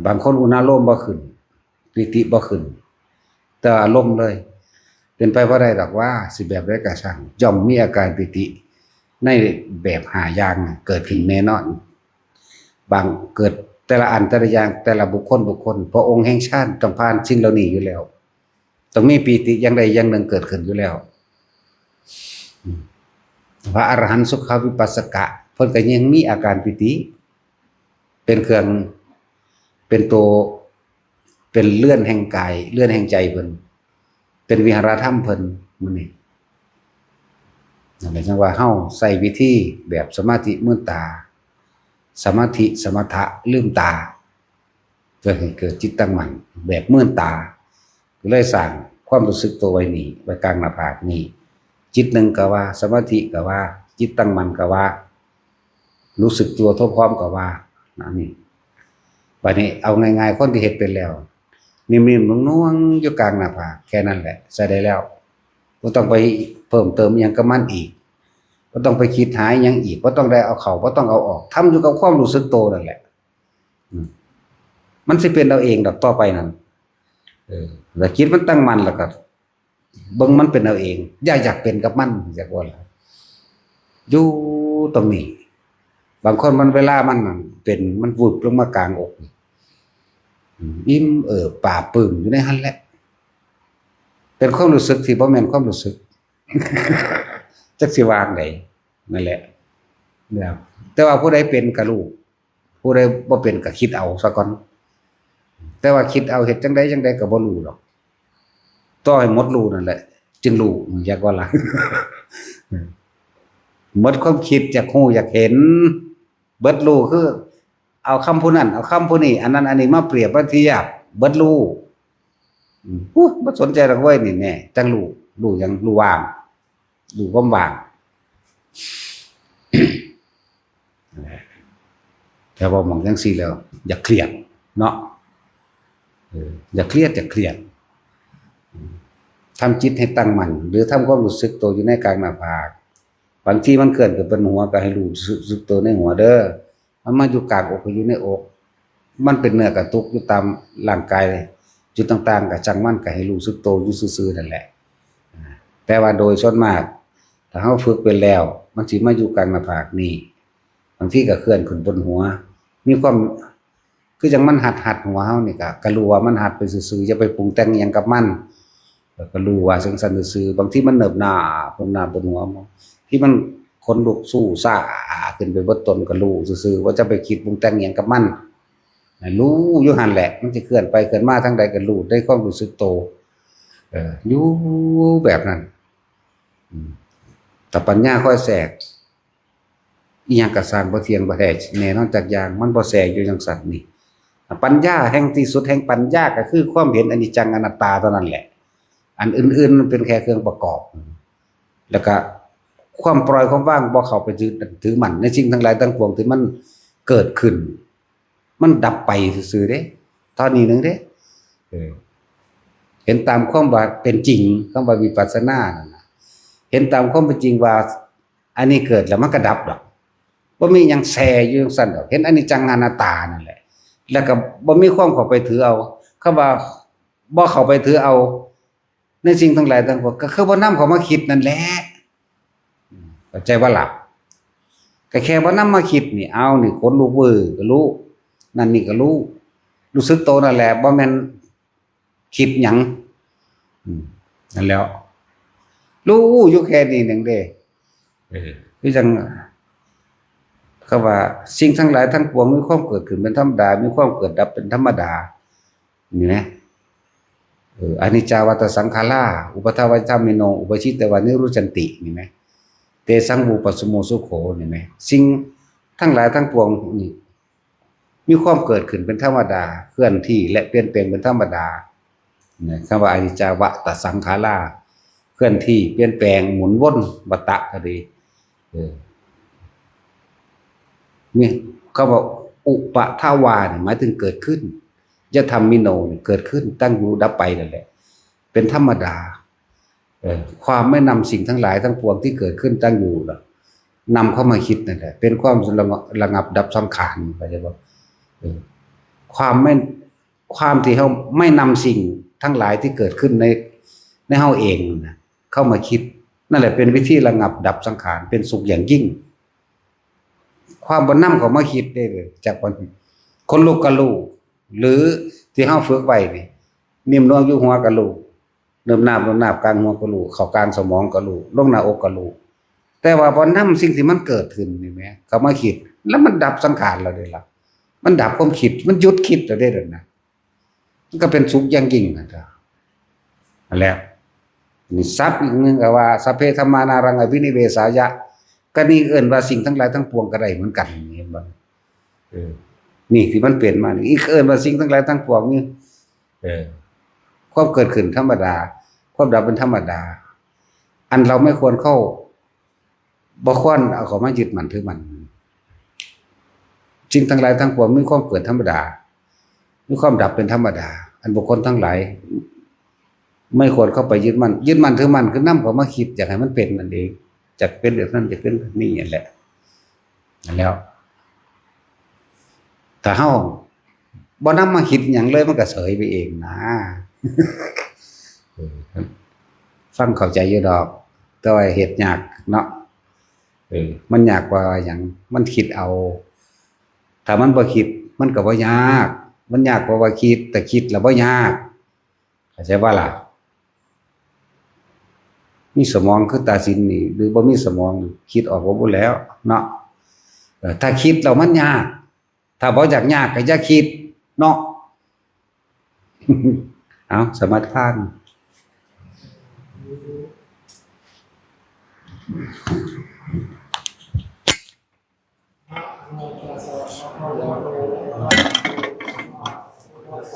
บางคนอุณาโลมบ่ขึ้น ปีติบ่ขึ้น แต่อารมณ์เลย เป็นไปบ่ได้ดอกว่า สิแบบใดก็ช่าง ย่อมมีอาการปีติ ในแบบห้าอย่างเกิดขึ้นแน่นอน บาง เกิดแต่ละอันแต่ละอย่าง แต่ละบุคคลบุคคล เพราะองค์แห่งฌานต้องผ่านสิ่งเหล่านี้อยู่แล้ว ต้องมีปีติอย่างใดอย่างหนึ่งเกิดขึ้นอยู่แล้ว อืม พระอรหันต์สุขวิปัสสกะ เพิ่นก็ยังมีอาการปีติ เป็นเครื่อง เป็นตัว เป็นเรือนแห่งกาย เรือนแห่งใจเพิ่น เป็นวิหารธรรมเพิ่น มื้อนี้ นั่นแหละจั่งว่าเฮาใช้วิธีแบบสมาธิมืนตา สมาธิสมถะลืมตา เพื่อให้เกิดจิตตั้งมั่นแบบมืนตา ก็เลยสร้างความรู้สึกตัวไว้นี่ ไว้กลางหน้าผากนี่ จิตหนึ่งก็ว่า สมาธิก็ว่า จิตตั้งมั่นก็ว่า รู้สึกตัวทั่วพร้อมก็ว่า อันนี้ บัดนี้เอาง่ายๆ คนที่เฮ็ดเป็นแล้ว นิ่มๆ นุ่งๆ อยู่กลางหน้าผาก แค่นั้นแหละ ใช้ได้แล้ว บ่ต้องไปเพิ่มเติมอิหยังกับมันอีก บ่ต้องไปคิดหาอิหยังอีก บ่ต้องได้เอาเข้า บ่ต้องเอาออก ทำอยู่กับความรู้สึกตัวนั่นแหละ อืม มันสิเป็นเอาเองดอกต่อไปนั่น เออ แล้วจิตมันตั้งมั่นแล้วก็ เบิ่งมันเป็นเอาเอง อย่าอยากเป็นกับมัน อยากว่าล่ะ อยู่ตรงนี้ บางคนมันเวลามันเป็น มันวุบลงมากลางอก อืม อิ่มเอิบปลาบปลื้มอยู่ในหั้นแหละ เป็นความรู้สึกที่บ่แม่นความรู้สึก จักสิว่าจั่งใด นั่นแหละ แล้ว แต่ว่าผู้ใดเป็นก็รู้ ผู้ใดบ่เป็นก็คิดเอาซะก่อน แต่ว่าคิดเอาเฮ็ดจั่งใดจั่งใดก็บ่รู้ดอก ต่อให้หมดรู้นั่นแหละ จึงรู้ อยากว่าล่ะ หมดความคิดอยากรู้อยากเห็น เบิดรู้คือ เอาคำผู้นั้น เอาคำผู้นี้ อันนั้นอันนี้มาเปรียบมาเทียบ เบิดรู้ อืม อู้ บ่สนใจดอกเว้ย นี่แน่ จั่งรู้ รู้หยัง รู้ว่าง รู้ความว่าง แต่ว่าหม่องจั่งซี้แล้ว อย่าเครียดเนาะ เออ อย่าเครียด อย่าเครียด ทำจิตให้ตั้งมั่น หรือทำความรู้สึกตัวอยู่ในกลางหน้าผาก บางทีมันเคลื่อนขึ้นเป็นหัว ก็ให้รู้สึกตัวในหัวเด้อ มันมาอยู่กลางอก ก็อยู่ในอก มันเป็นเนื้อกระตุกอยู่ตามร่างกาย จุดต่างๆ ก็ช่างมัน ก็ให้รู้สึกตัวอยู่ซื่อๆ นั่นแหละ แต่ว่าโดยส่วนมาก ถ้าเฮาฝึกเป็นแล้ว มันสิมาอยู่กลางหน้าผากนี่ บางทีก็เคลื่อนขึ้นบนหัว มีความ คือจั่งมันหัดๆ หัวเฮานี่ก็ ก็รู้ว่ามันหัดไปซื่อๆ อย่าไปปรุงแต่งอิหยังกับมัน แล้วก็รู้ว่าจั่งซั้นซื่อๆ บางทีมันเนิบหน้าบนหน้าบนหัว ที่มันขนลุกสู้ซ่าขึ้นไปเบิดตนก็รู้ซื่อๆ ว่าจะไปคิดปรุงแต่งอิหยังกับมัน ให้รู้อยู่หั้นแหละ มันสิเคลื่อนไปเคลื่อนมาทางใดก็รู้ ได้ความรู้สึกโต เออ อยู่แบบนั้น อืม แต่ปัญญาค่อยแทรก อิหยังก็ซ่างบ่เที่ยงบ่แท้แน่นอนจักอย่าง มันบ่แทรกอยู่จั่งซั้นนี่ ปัญญาแห่งที่สุดแห่งปัญญาก็คือความเห็นอนิจจังอนัตตาเท่านั้นแหละ อันอื่นๆ มันเป็นแค่เครื่องประกอบ แล้วก็ความปล่อยความวาง บ่เข้าไปถือ ถือมั่นในสิ่งทั้งหลายทั้งปวงที่มันเกิดขึ้น มันดับไปซื่อๆ เด้ เท่านี้หนึ่งเด้ เออ เห็นตามความว่าเป็นจริง คำว่าวิปัสสนานั่นน่ะ เห็นตามความเป็นจริงว่า อันนี้เกิดแล้วมันก็ดับดอก บ่มีหยังแทรกอยู่จั่งซั้นดอก เห็นอนิจจังอนัตตานั่นแหละ แล้วก็บ่มีความเข้าไปถือเอา คำว่าบ่เข้าไปถือเอา ในสิ่งทั้งหลายทั้งปวง ก็คือบ่นำเข้ามาคิดนั่นแหละ เข้าใจบ่ล่ะ ก็แค่บ่นำมาคิดนี่ เอานี่ขนลุกเว้อก็รู้ นั่นนี่ก็รู้ รู้สึกโตนั่นแหละ บ่แม่นคิดหยัง อืม นั่นแหล้ว รู้อยู่แค่นี้หนึ่งเด้ เออ คือจั่ง เขาว่าสิ่งทั้งหลายทั้งปวงมีความเกิดขึ้นเป็นธรรมดา มีความเกิดดับเป็นธรรมดา นี่นะ เออ อนิจจาวัตตสังขารา อุปาทวายธรรมิโน อุปาทิตวานิรุจจันติ นี่ไหม เตสังวุปสมโมสุโข นี่ไหม สิ่งทั้งหลายทั้งปวงนี่ มีความเกิดขึ้นเป็นธรรมดา เคลื่อนที่และเปลี่ยนแปลงเป็นธรรมดา นะ คำว่าอนิจจาวัตตสังขารา เคลื่อนที่เปลี่ยนแปลงหมุนวน วัตตะก็ดี เออ นี่คำว่าอุปาทวาเนี่ยหมายถึงเกิดขึ้น ยธรรมิโนเนี่ยเกิดขึ้น ตั้งอยู่ดับไปนั่นแหละ เป็นธรรมดา เออ ความไม่นำสิ่งทั้งหลายทั้งปวงที่เกิดขึ้นตั้งอยู่น่ะ นำเข้ามาคิดนั่นแหละ เป็นความระงับ ระงับดับสังขาร เข้าใจบ่ เออ ความไม่ ความที่เฮาไม่นำสิ่งทั้งหลายที่เกิดขึ้นใน ในเฮาเองน่ะ เข้ามาคิด นั่นแหละเป็นวิธีระงับดับสังขาร เป็นสุขอย่างยิ่ง ความบ่นำเข้ามาคิดได้เลย จากวันขนลุกก็รู้ หรือที่เฮาฝึกไว้นี่ นิ่มนวลอยู่หัวก็รู้ เนิบนาบเนิบนาบกลางหัวก็รู้ เข้ากลางสมองก็รู้ ลงหน้าอกก็รู้ แต่ว่าบ่นำสิ่งที่มันเกิดขึ้นนี่แหม เข้ามาคิด แล้วมันดับสังขารแล้วเด้ล่ะ มันดับความคิด มันหยุดคิดแล้วเด้นั่นนะ มันก็เป็นสุขอย่างยิ่งนะจ๊ะ นั่นแหละ นี่ศัพท์อีกหนึ่งก็ว่า สัพเพธัมมานารังอภินิเวสายะ ก็นี่เอิ้นว่าสิ่งทั้งหลายทั้งปวงก็ได้เหมือนกัน เห็นบ่ เออ นี่ที่มันเป็นมานี่อีกเอิ้นว่าสิ่งทั้งหลายทั้งปวงนี่ เออ ความเกิดขึ้นธรรมดา ความดับเป็นธรรมดา อันเราไม่ควรเข้า บ่ควรเอาเข้ามายึดมั่นถือมั่น สิ่งทั้งหลายทั้งปวงมีความเกิดธรรมดา มีความดับเป็นธรรมดา อันบุคคลทั้งหลาย ไม่ควรเข้าไปยึดมั่น ยึดมั่นถือมั่นคือนำเข้ามาคิดอยากให้มันเป็นนั่นเอง อยากเป็นแบบนั้น อยากเป็นแบบนี้นั่นแหละ นั่นแล้ว ถ้าเฮาบ่นำมาคิดหยังเลยมันก็เสยไปเองนะ เออ ฟังเข้าใจอยู่ดอก แต่ว่าเฮ็ดยากเนาะ เออ มันยากกว่าหยัง มันคิดเอา ถ้ามันบ่คิด มันก็บ่ยาก มันยากกว่าว่าคิด แต่คิดแล้วบ่ยาก เข้าใจบ่ล่ะ มีสมองคือตาสินนี่ หรือบ่มีสมอง คิดออกบ่บุแล้วเนาะ เออ ถ้าคิดแล้วมันยาก ถ้าบ่อยากยากก็อย่าคิดเนาะ เอา สมาทาน